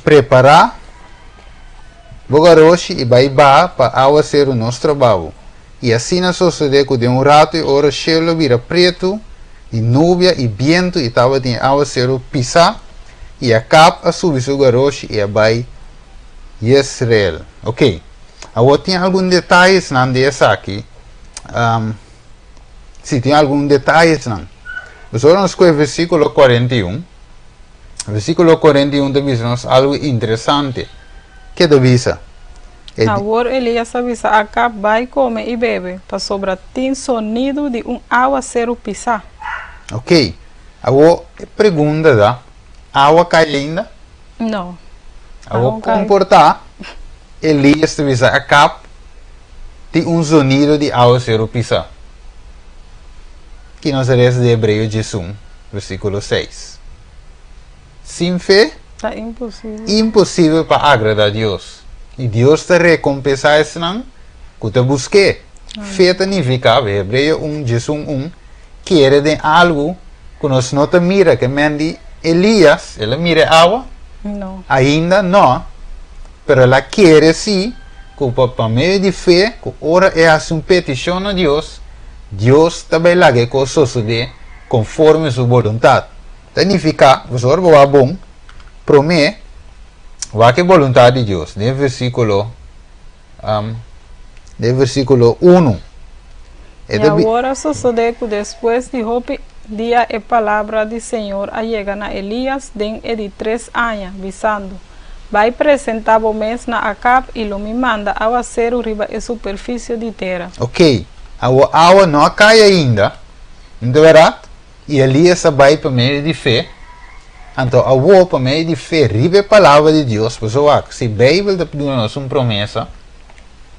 Speaker 1: Prepará Bo garoshi i bai baha pa awaseru nos trabao. I asina sosodé ku den un ratu i ora shelu a bira pretu di nubia i bientu i tabatin e awaseru pisá, i Akab a subi su garoshi i a bai Yesreel. Ok, awor tin algun detayesnan di esaki. Si, tin algun detayesnan. Pasobra nos kohe versíkulo 41. Versíkulo 41 ta bisa nos algu interesante. Ke ta bisa?
Speaker 2: E Awor Elías a bisa Akab, Bai kome i bebe, pasobra tin sonidu di un awaseru pisá.
Speaker 1: Ok. Awor e pregunta ta, awa kai ainda?
Speaker 2: No.
Speaker 1: Awor kon por ta Elías ta bisa Akab, Tin un zonido di awaseru pisá? Ki nos a lesa di Hebreo 11, versíkulo 6. Sin fe,
Speaker 2: Ta imposibel.
Speaker 1: imposibel pa agradá Dios. I Dios ta rekompensá esnan ku ta busk'é. Fe ta nifiká, Hebreo 1, 11, 1, kere den algu ku nos no ta mira. Ke men di Elías, el a mira e awa?
Speaker 2: No.
Speaker 1: Ainda no, pero el a kere sí ku pa medio di fe, ku ora e hasi un petishon na Dios, Dios ta bai laga e kos sosodé konforme su boluntat. Ta nifiká, pasobra bo wak bon, promé wak e boluntat di Dios den versíkulo den versíkulo unu. E
Speaker 2: I
Speaker 1: ta bi.
Speaker 2: awor a sosodé ku despues di hopi dia e palabra di señor a yega na Elías den e di tres aña, bisando, Bai presentá bo mes na Akab i lo mi manda awaseru riba e superfisio di tera.
Speaker 1: Oké, awor awa no a kai ainda, no ta bèrdat? I Elías a bai pa medio di fe. Anto awor pa medio di fe riba e palabra di Dios, pasobra wak, si Beibel ta duna nos un promesa,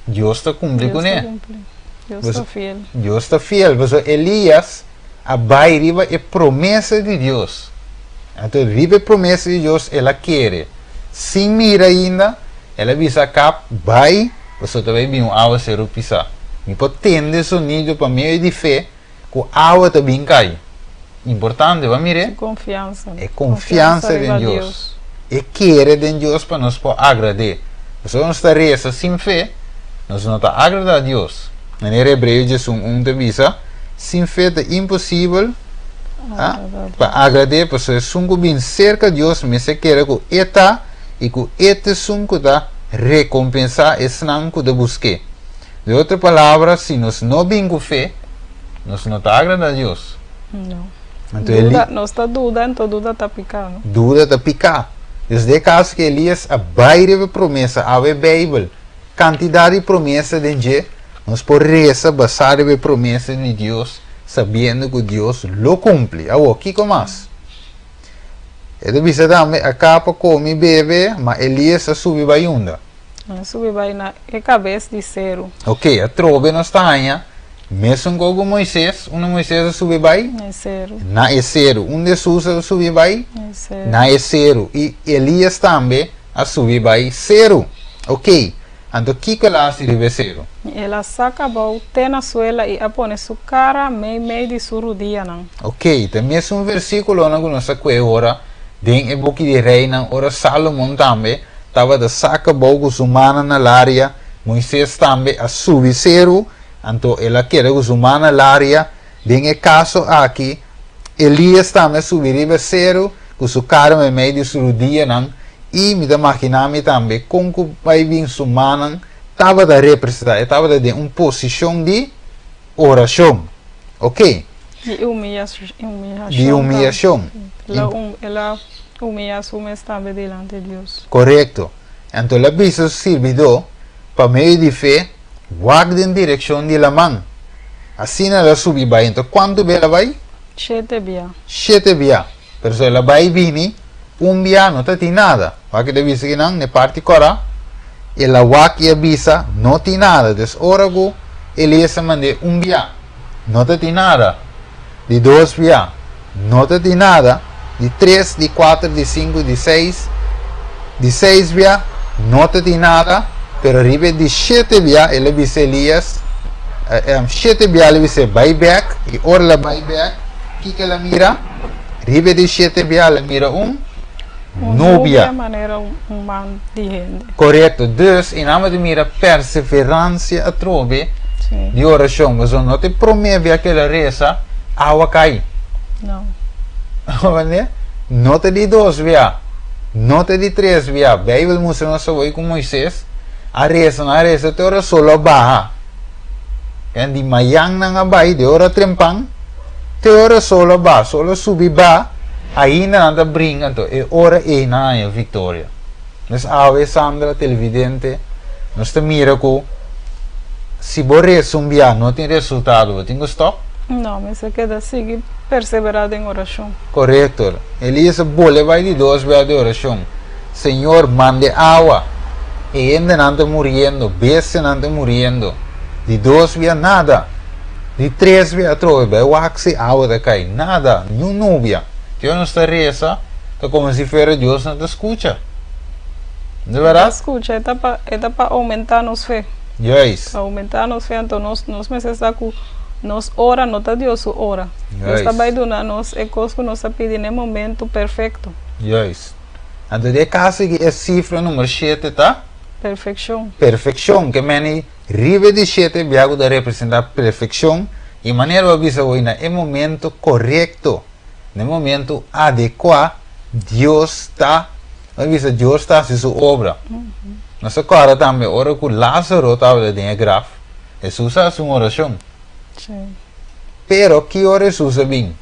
Speaker 1: Dios ta kumpli
Speaker 2: Dios ta
Speaker 1: kuné.
Speaker 2: kumpli. Dios ta fiel.
Speaker 1: Dios ta fiel, pasobra Elías a bai riba e promesa di Dios. Anto riba e promesa di Dios el a kere. Sin mira ainda, el a bisa Akab, Bai, pasobra ta bai bin un awaseru pisá. Mi por tende sonido pa medio di fe ku awa ta bin kai. Importante, bo a mira?
Speaker 2: Su konfiansa.
Speaker 1: E konfiansa den Dios. E kere den Dios pa nos por agrad'é. Pasobra nos ta resa sin fe, nos no ta agradá Dios. Manera Hebreo 11:1 ta bisa, Sin fe ta imposibel pa agrad'é, pasobra esun ku bin serka Dios mester kere ku E ta i ku E ta esun ku ta rekompensá esnan ku ta busk'é. Den otro palabra, si nos no bin ku fe, nos no ta agradá Dios.
Speaker 2: No.
Speaker 1: Anto Eli-
Speaker 2: Duda, nos ta duda, anto duda ta piká, no?
Speaker 1: Duda ta piká. Dus den e kaso ku Elias a bai riba e promesa, awe Beibel, kantidat di promesa den dje, nos por resa basá riba e promesa di Dios, sabiendo ku Dios lo kumpli. Awor, kiko mas? E ta bisa tambe, Akab a kome i bebe, ma Elias a subi bai unda?
Speaker 2: El a subi bai na e kabes di seru.
Speaker 1: Ok, atrobe nos ta haña mesun kos ku Moises. Unda Moises a subi bai?
Speaker 2: Na e seru.
Speaker 1: Na e seru. Unda Hesus a subi bai?
Speaker 2: Na e seru.
Speaker 1: Na e seru. I Elias tambe a subi bai seru. Ok, anto kiko el a hasi riba e seru?
Speaker 2: El a saka abou te na suela i a pone su kara meimei di su rudianan.
Speaker 1: Ok, ta mesun versíkulonan ku nos a kue ora den e buki di Reinan, ora Salomon tambe tabata saka bou ku su mannan na laria, Moises tambe a subi seru, anto el a keda ku su man na laria. Den e kaso aki, Elias tambe a subi riba e seru ku su kara meimei di su rudianan, i mi ta maginá mi tambe kon ku bai bin su mannan tabata representá, e tabata den un posishon di orashon. Oké.
Speaker 2: Di humiyashon.
Speaker 1: Di humiyashon.
Speaker 2: El a humiyá su mes tambe dilanti Dios.
Speaker 1: Korekto. Anto el a bisa su sirbidó, pa medio di fe, wak den direkshon di laman. Asina el a subi bai. Anto kuantu bia el a bai?
Speaker 2: Shete bia.
Speaker 1: Shete bia. Pero si el a bai bini, un bia no ta tin nada. Wak e ta bisa kinan, n'e parti kòrá, el a wak i a bisa, no tin nada. Des ora ku Elias a mand'é un bia, no ta tin nada. Di dos bia, no ta tin nada. Di tres, di kuater, di sinku, di seis, di seis bia, no ta tin nada. Pero riba e di shete bia, el a bisa Elias, shete bia el a bis'é, bai bèk. I ora el a bai bèk, kiko el a mira? Riba e di shete bia el a mira un
Speaker 2: Un
Speaker 1: nubia.
Speaker 2: nubia manera un man di hende.
Speaker 1: Korekto. Dus, i nan bo ta mira perseveransia atrobe
Speaker 2: Sí.
Speaker 1: di orashon. Pasobra no ta e promé bia ku el a resa, awa kai.
Speaker 2: No.
Speaker 1: Comprende? No ta di dos bia, no ta di tres bia. Beibel mustra nos awor ku Moises a resa, nan a resa te ora sol a baha. En di mayan nan a bai, de ora trempan, te ora sol a ba, sol a subi ba, ainda nan ta bringa, anto e ora ei nan a haña viktoria. Nos awe, Sandra, televidente, nos ta mira ku si bo resa un bia no tin resultado, bo tin ku stòp?
Speaker 2: No, mester keda sigui perseverá den orashon.
Speaker 1: Korekto. Elias a bole bai di dos bia di orashon. Señor, mande awa. E hendenan ta muriendo, bestianan ta muriendo. Di dos bia, nada. Di tres bia atrobe, bai wak si awa ta kai. Nada, niun nubia. Dios nos ta resa, ta komo si fuera Dios no ta skucha. No ta
Speaker 2: E ta
Speaker 1: bèrdat?
Speaker 2: skucha, e ta pa, e ta pa oumentá nos fe.
Speaker 1: Juist.
Speaker 2: Pa oumentá nos fe, anto nos, nos mester sa ku nos ora no ta Dios su ora. Dios ta
Speaker 1: Juist.
Speaker 2: bai duna nos e kos ku nos ta pidi na e momento perfekto.
Speaker 1: Juist. Anto den e kaso aki e sifra numero shete ta?
Speaker 2: Perfekshon.
Speaker 1: Perfekshon, ke meni riba di shete bia ku ta representá perfekshon, i manera bo a bisa hoy na e momento korekto, na e momento adekuá, Dios ta, bo a bisa Dios ta hasi su obra. Nos ta kòrda tambe ora ku Lázaro tabata den e graf, Hesus a hasi un orashon.
Speaker 2: Sí.
Speaker 1: Pero ki ora Hesus a bin?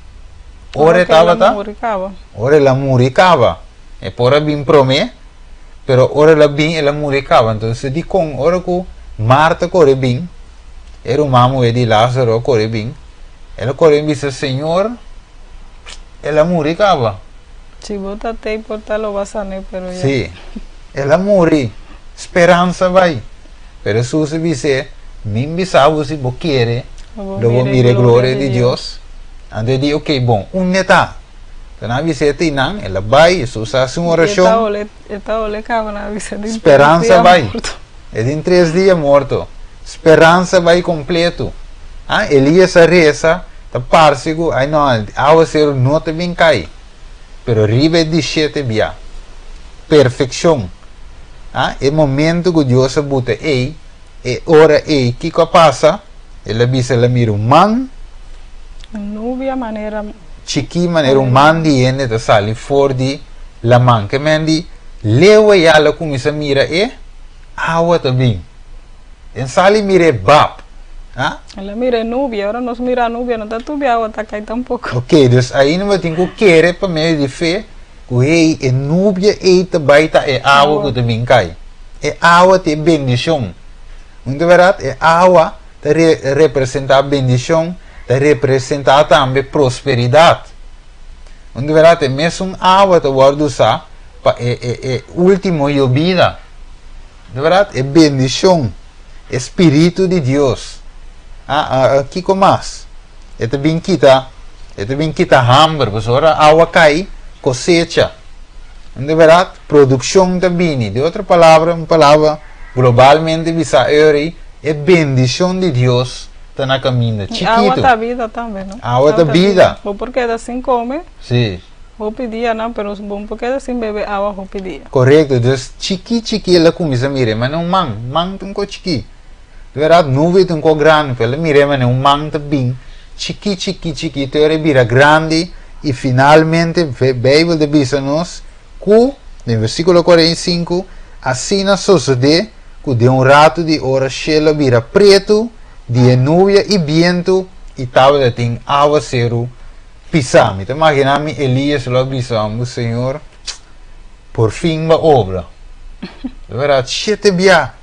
Speaker 1: Ora
Speaker 2: Ora
Speaker 1: e
Speaker 2: ku el a
Speaker 1: tabata?
Speaker 2: muri kaba.
Speaker 1: Ora el a muri kaba. E por a bin promé, pero ora el a bin, el a muri kaba. Entonces, dikon ora ku Marta kore bin, e ruman muhé di Lázaro a kore bin, el a kore bin bisa, Señor, el a muri kaba.
Speaker 2: Si bo ta tei por ta lo ba sané, pero ya.
Speaker 1: Sí, el a muri. Speransa bai. Pero Hesus a bis'é, Mi bisa bo si bo kere, lo bo mira e gloria di Dios. Anto e di, Ok, bon, unda e ta? Anto nan a bis'é te einan, el a bai, Hesus a hasi un orashon. Speransa bai. E tin tres dia morto. Speransa bai kompleto. Ah, Elias a resa. Ta parse ku ai no, áwaseru no ta bin kai. Pero riba e di shete bia. Perfekshon. Ah, e momento ku Dios a buta ei, e ora ei, kiko a pasa? El a bisa el a mira un man.
Speaker 2: Un nubia manera.
Speaker 1: Chikí manera un man di hende ta sali for di laman. Ke men di leu ei al a kuminsá mira e awa ta bin. En sali mira e bap. Ah?
Speaker 2: El a mira e nubia. Ora nos mira nubia no ta tubia awa ta kai tampoko.
Speaker 1: Ok, dus ainda bo tin ku kere pa medio di fe ku hey e nubia ei ta bai ta e awa ku ta bin kai. E awa ta e bendishon. Un ta bèrdat? E awa ta representá bendishon, ta representá tambe prosperidat. Un ta bèrdat? E mesun awa ta wòrdu usá pa e e e último yobida. Un ta bèrdat? E bendishon, e spiritu di Dios. A a kiko mas? E ta bin kita, e ta bin kita hamber, pasobra ora awa kai, kosecha. Un ta bèrdat? Produkshon ta bini. Di otro palabra, un palabra globalmente bisa eri, e bendishon di Dios ta na kaminda.
Speaker 2: I awa
Speaker 1: Chikitu.
Speaker 2: ta bida tambe, no?
Speaker 1: Awa ta bida.
Speaker 2: Bo por keda sin kome
Speaker 1: Sí.
Speaker 2: hopi dianan, pero bo no por keda sin bebe awa hopi dia.
Speaker 1: Korekto. Dus chiki chiki el a kuminsá mira e manera un man. Man ta un kos chikí. Di bèrdat nubia ta un kos grandi, pero el a mira e manera un man ta bin chiki chiki chiki te ora e bira grandi i finalmente Beibel ta bisa nos ku, den versíkulo 45, asina sosodé ku den un ratu di ora shelu a bira pretu di e nubia i bientu i tabata tin awaseru pisá. Mi ta imaginá mi Elías lo a bisa, Bo Señor, por fin bo a obra. Di bèrdat, shete bia.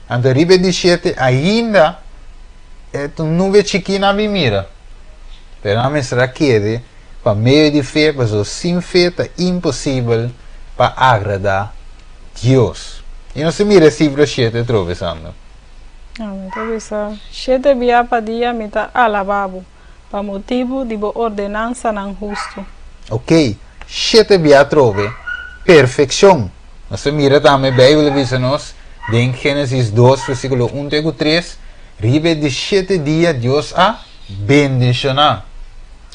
Speaker 1: Anto riba e di shete ainda e ta un nubia chikí nan bin mira. Pero nan mester a kere pa medio di fe, pasobra sin fe ta imposibel pa agradá Dios. I nos ta mira e sifra shete atrobe, Sandra.
Speaker 2: Mi ta bisa, Shete bia pa dia mi ta alabá bo, pa motibu di bo ordenansanan hustu.
Speaker 1: Oké, shete bia atrobe, perfekshon. Nos ta mira tambe Beibel ta bisa nos den Génesis 2 versíkulo 1 te ku 3, riba e di shete dia Dios a bendishoná.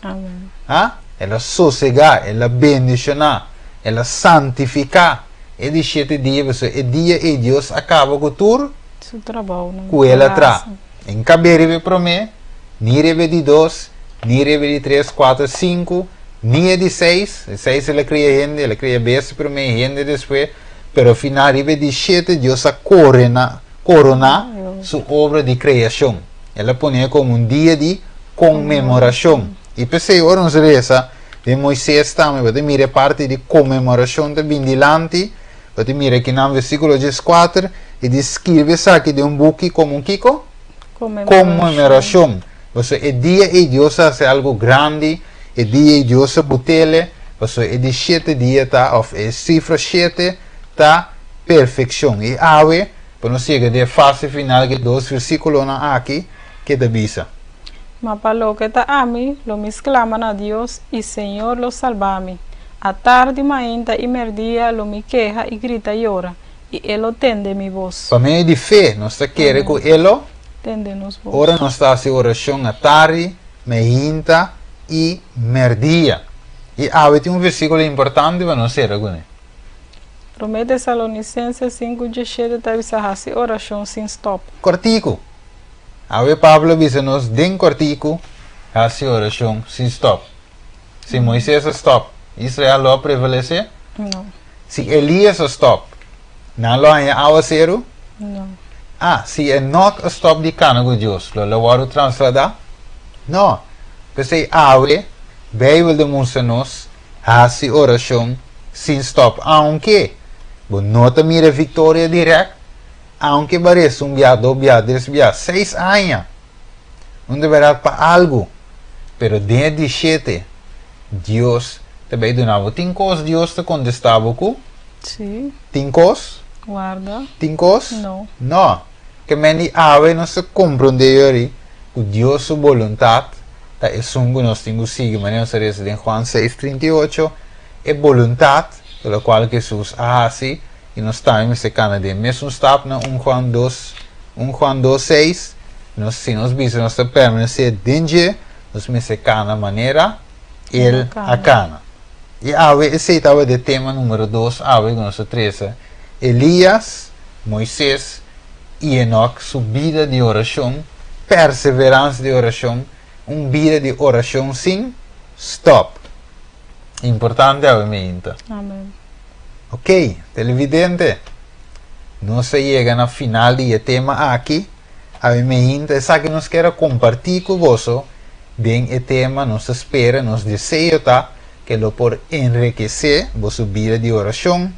Speaker 2: Amen.
Speaker 1: Ha? El a sosegá, el a bendishoná, el a santifiká e di shete dia, pasobra e dia ei Dios a kaba ku tur
Speaker 2: Su trabounan
Speaker 1: ku el a traha.
Speaker 2: hasi.
Speaker 1: E no kab'é riba e promé, ni riba e di dos, ni riba e di tres, kuater, sinku, ni e di seis. E seis el a kria hende, el a kria bestia promé, hende despues, pero final riba e di shete Dios a korena, koroná su obra di kreashon. El a pon'é komo un dia di konmemorashon. I p'esei ora nos resa den Moises tambe, bo ta mira e parti di konmemorashon ta bin dilanti, bo ta mira kinan versíkulo 14, e di skirbi esaki den un buki komo un kiko? Konmemorashon. Pasobra e dia ei Dios a hasi algu grandi, e dia ei Dios a but'ele, pasobra e di shete dia ta, òf e sifra shete ta perfekshon. I awe, pa nos yega den e fase final ku e dos versíkulonan aki ke ta bisa.
Speaker 2: Ma pa loke ta ami, lo mi sklama na Dios, i Señor lo salba mi. Atardi, mainta i merdia lo mi keha i grita yora, i E lo tende mi bos.
Speaker 1: Pa medio di fe, nos ta kere ku E lo.
Speaker 2: Tende nos bos.
Speaker 1: Ora nos ta hasi orashon atardi, meinta i merdia. I awe tin un versíkulo importante pa nos sera kuné.
Speaker 2: Promé Tesalonisense 5:17 ta bisa hasi orashon sin stòp.
Speaker 1: Kòrtiku. Awe Pablo a bisa nos den kòrtiku hasi orashon sin stòp. Si Moises a stòp, Israel lo a prevalesé?
Speaker 2: No.
Speaker 1: Si Elias a stòp, nan lo haña awaseru?
Speaker 2: No.
Speaker 1: Ah, si Enok a stòp di kana ku Dios, lo el a wòrdu trasladá? No. P'esei awe Beibel ta mustra nos hasi orashon sin stòp, aunke bo no ta mira viktoria dirèkt, aunke bo a resa un bia, dos bia, tres bia, seis aña. Un ta bèrdat pa algu, pero den e di shete, Dios ta bai duna bo. Tin kos Dios ta kontestá bo ku?
Speaker 2: Sí.
Speaker 1: Tin kos?
Speaker 2: Warda.
Speaker 1: Tin kos?
Speaker 2: No.
Speaker 1: No. Ke men di awe nos ta komprondé yori ku Dios su boluntat ta esun ku nos tin ku sigui, manera nos a lesa den Juan 6, 38, e boluntat ku lokual Hesus a hasi i nos tambe mester kana den e mesun stapnan, 1 Juan 2, 1 Juan 2, 6, nos si nos bisa nos ta permanesé den dje, Nos mester kana manera El a kana. I awe esei tabata e tema numero dos awe ku nos a trese, Elias, Moises i Enok su bida di orashon, perseveransia di orashon, un bida di orashon sin stòp. Importante awe meinta.
Speaker 2: Amen.
Speaker 1: Ok, televidente, nos a yega na final di e tema aki. Awe meinta esaki nos kier a kompartí ku boso den e tema. Nos ta spera, nos deseo ta ke lo por enrekesé boso bida di orashon.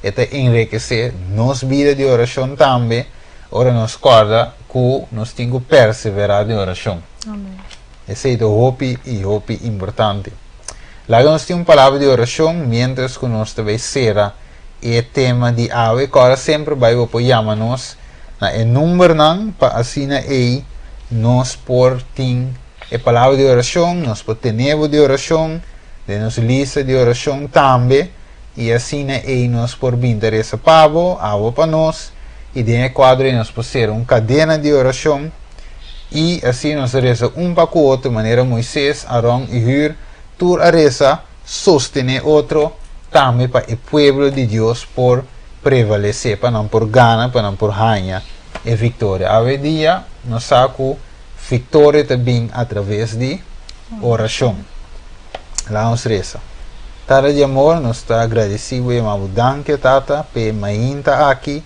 Speaker 1: E ta enrekesé nos bida di orashon tambe ora nos kòrda ku nos tin ku perseverá den orashon.
Speaker 2: Amen.
Speaker 1: Esei ta hopi i hopi importante. Laga nos tin un palabra di orashon miéntras ku nos ta bai sera e tema di awe. Kòrda semper bai bo por yama nos na e numbernan pa asina ei nos por tin e palabra di orashon, nos por tene bo di orashon den nos lista di orashon tambe i asina ei nos por bin ta resa pa bo, abo pa nos i den e kuadro ei nos por sera un kadena di orashon. I asina nos a resa un pa ku otro, manera Moises, Aron i Hur tur a resa, sostené otro, tambe pa e pueblo di Dios por prevalesé, pa nan por gana, pa nan por haña e viktoria. Awe dia nos sa ku viktoria ta bin atraves di orashon. Laga nos resa. Tata di amor, nos ta agradesí bo i yama bo danki, o Tata, p'e mainta aki,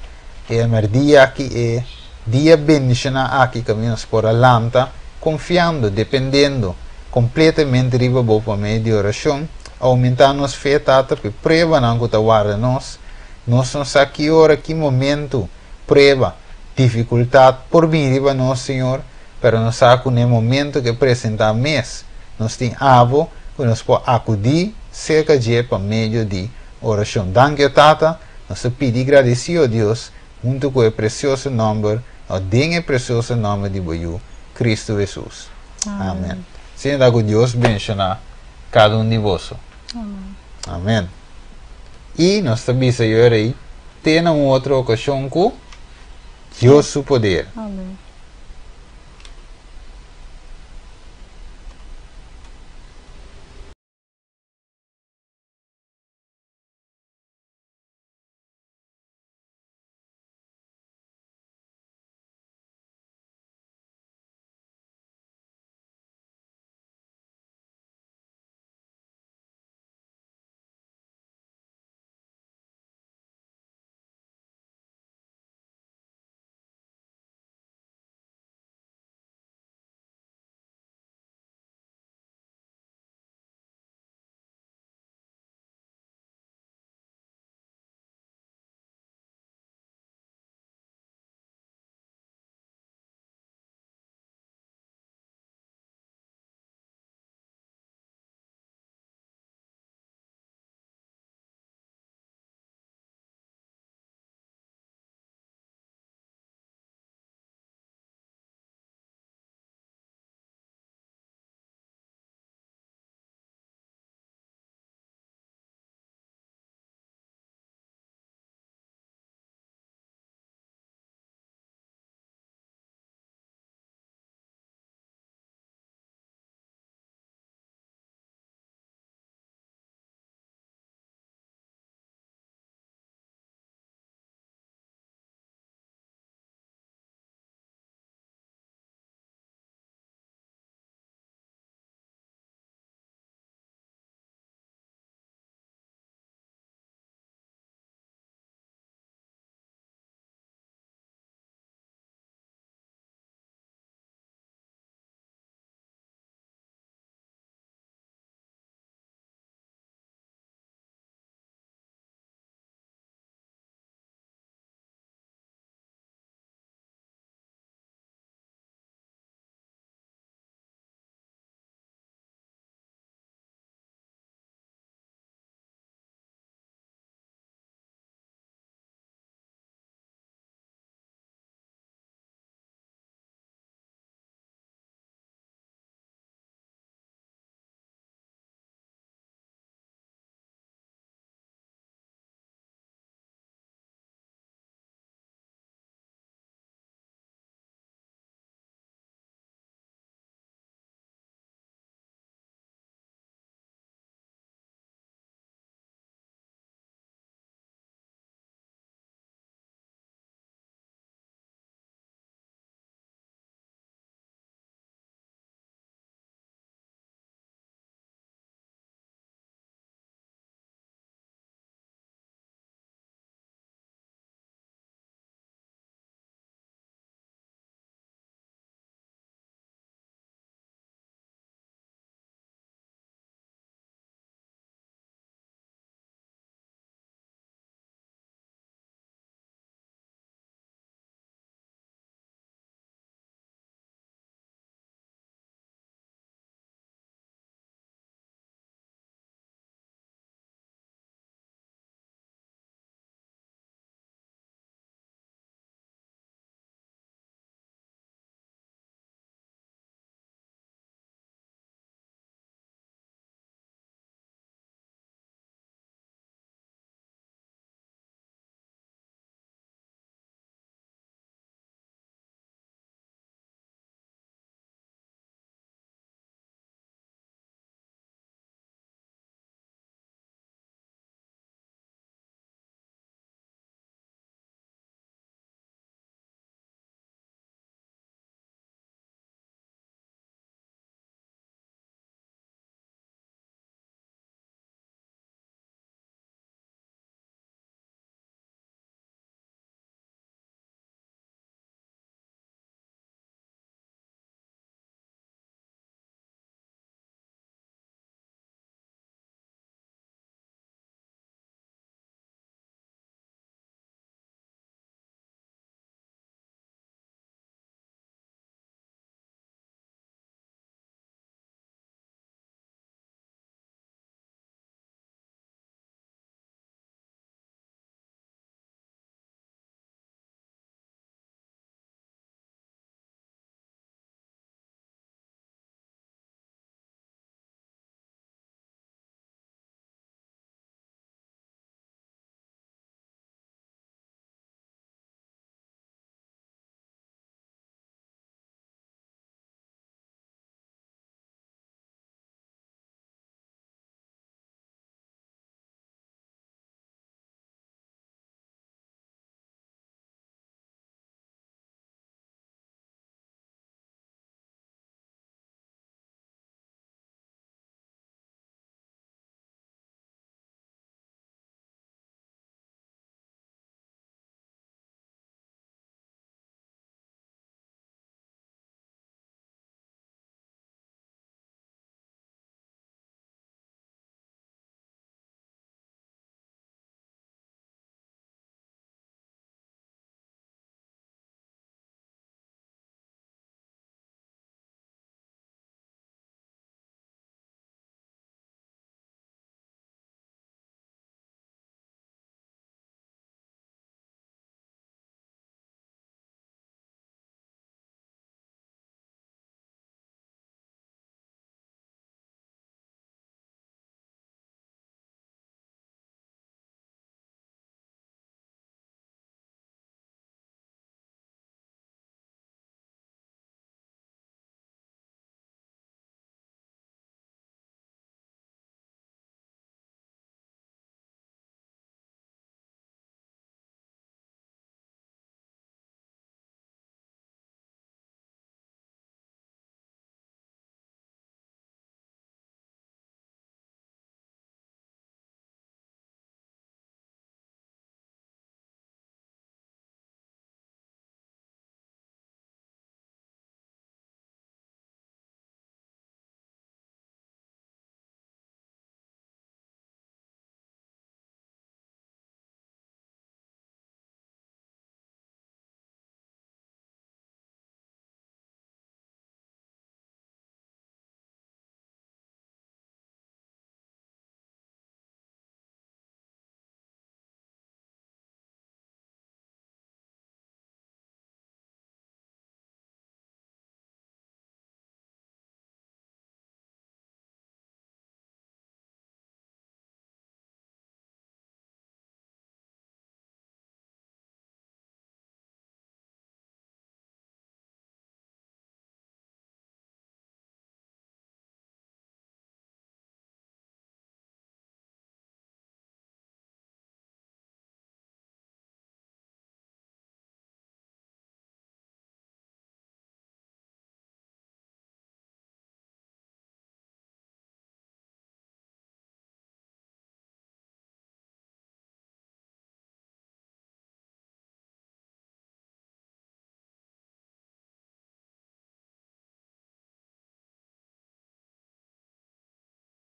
Speaker 1: e mèrdia aki, e. Dia bendishoná aki kaminda nos por a lanta konfiando, dependendo kompletamente riba Bo pa medio di orashon. Oumentá nos fe, Tata, p'e pruebanan ku ta warda nos. Nos no sa ki ora, ki momentu prueba, difikultat por bini riba nos, Señor, pero nos sa ku n'e momentu ku e presentá mes, nos tin Abo ku nos por akudí serka dje pa medio di orashon. Danki, o Tata, nos ta pidi i gradisí, o Dios, huntu ku e presioso nòmber, o den e presioso nòmber di bo Yu, Kristu Hesus. Amen. Señor ta ku Dios benshoná kada un di boso. Amen. I nos ta bisa yo e rei te na un otro okashon ku Dios su poder.
Speaker 2: Amen.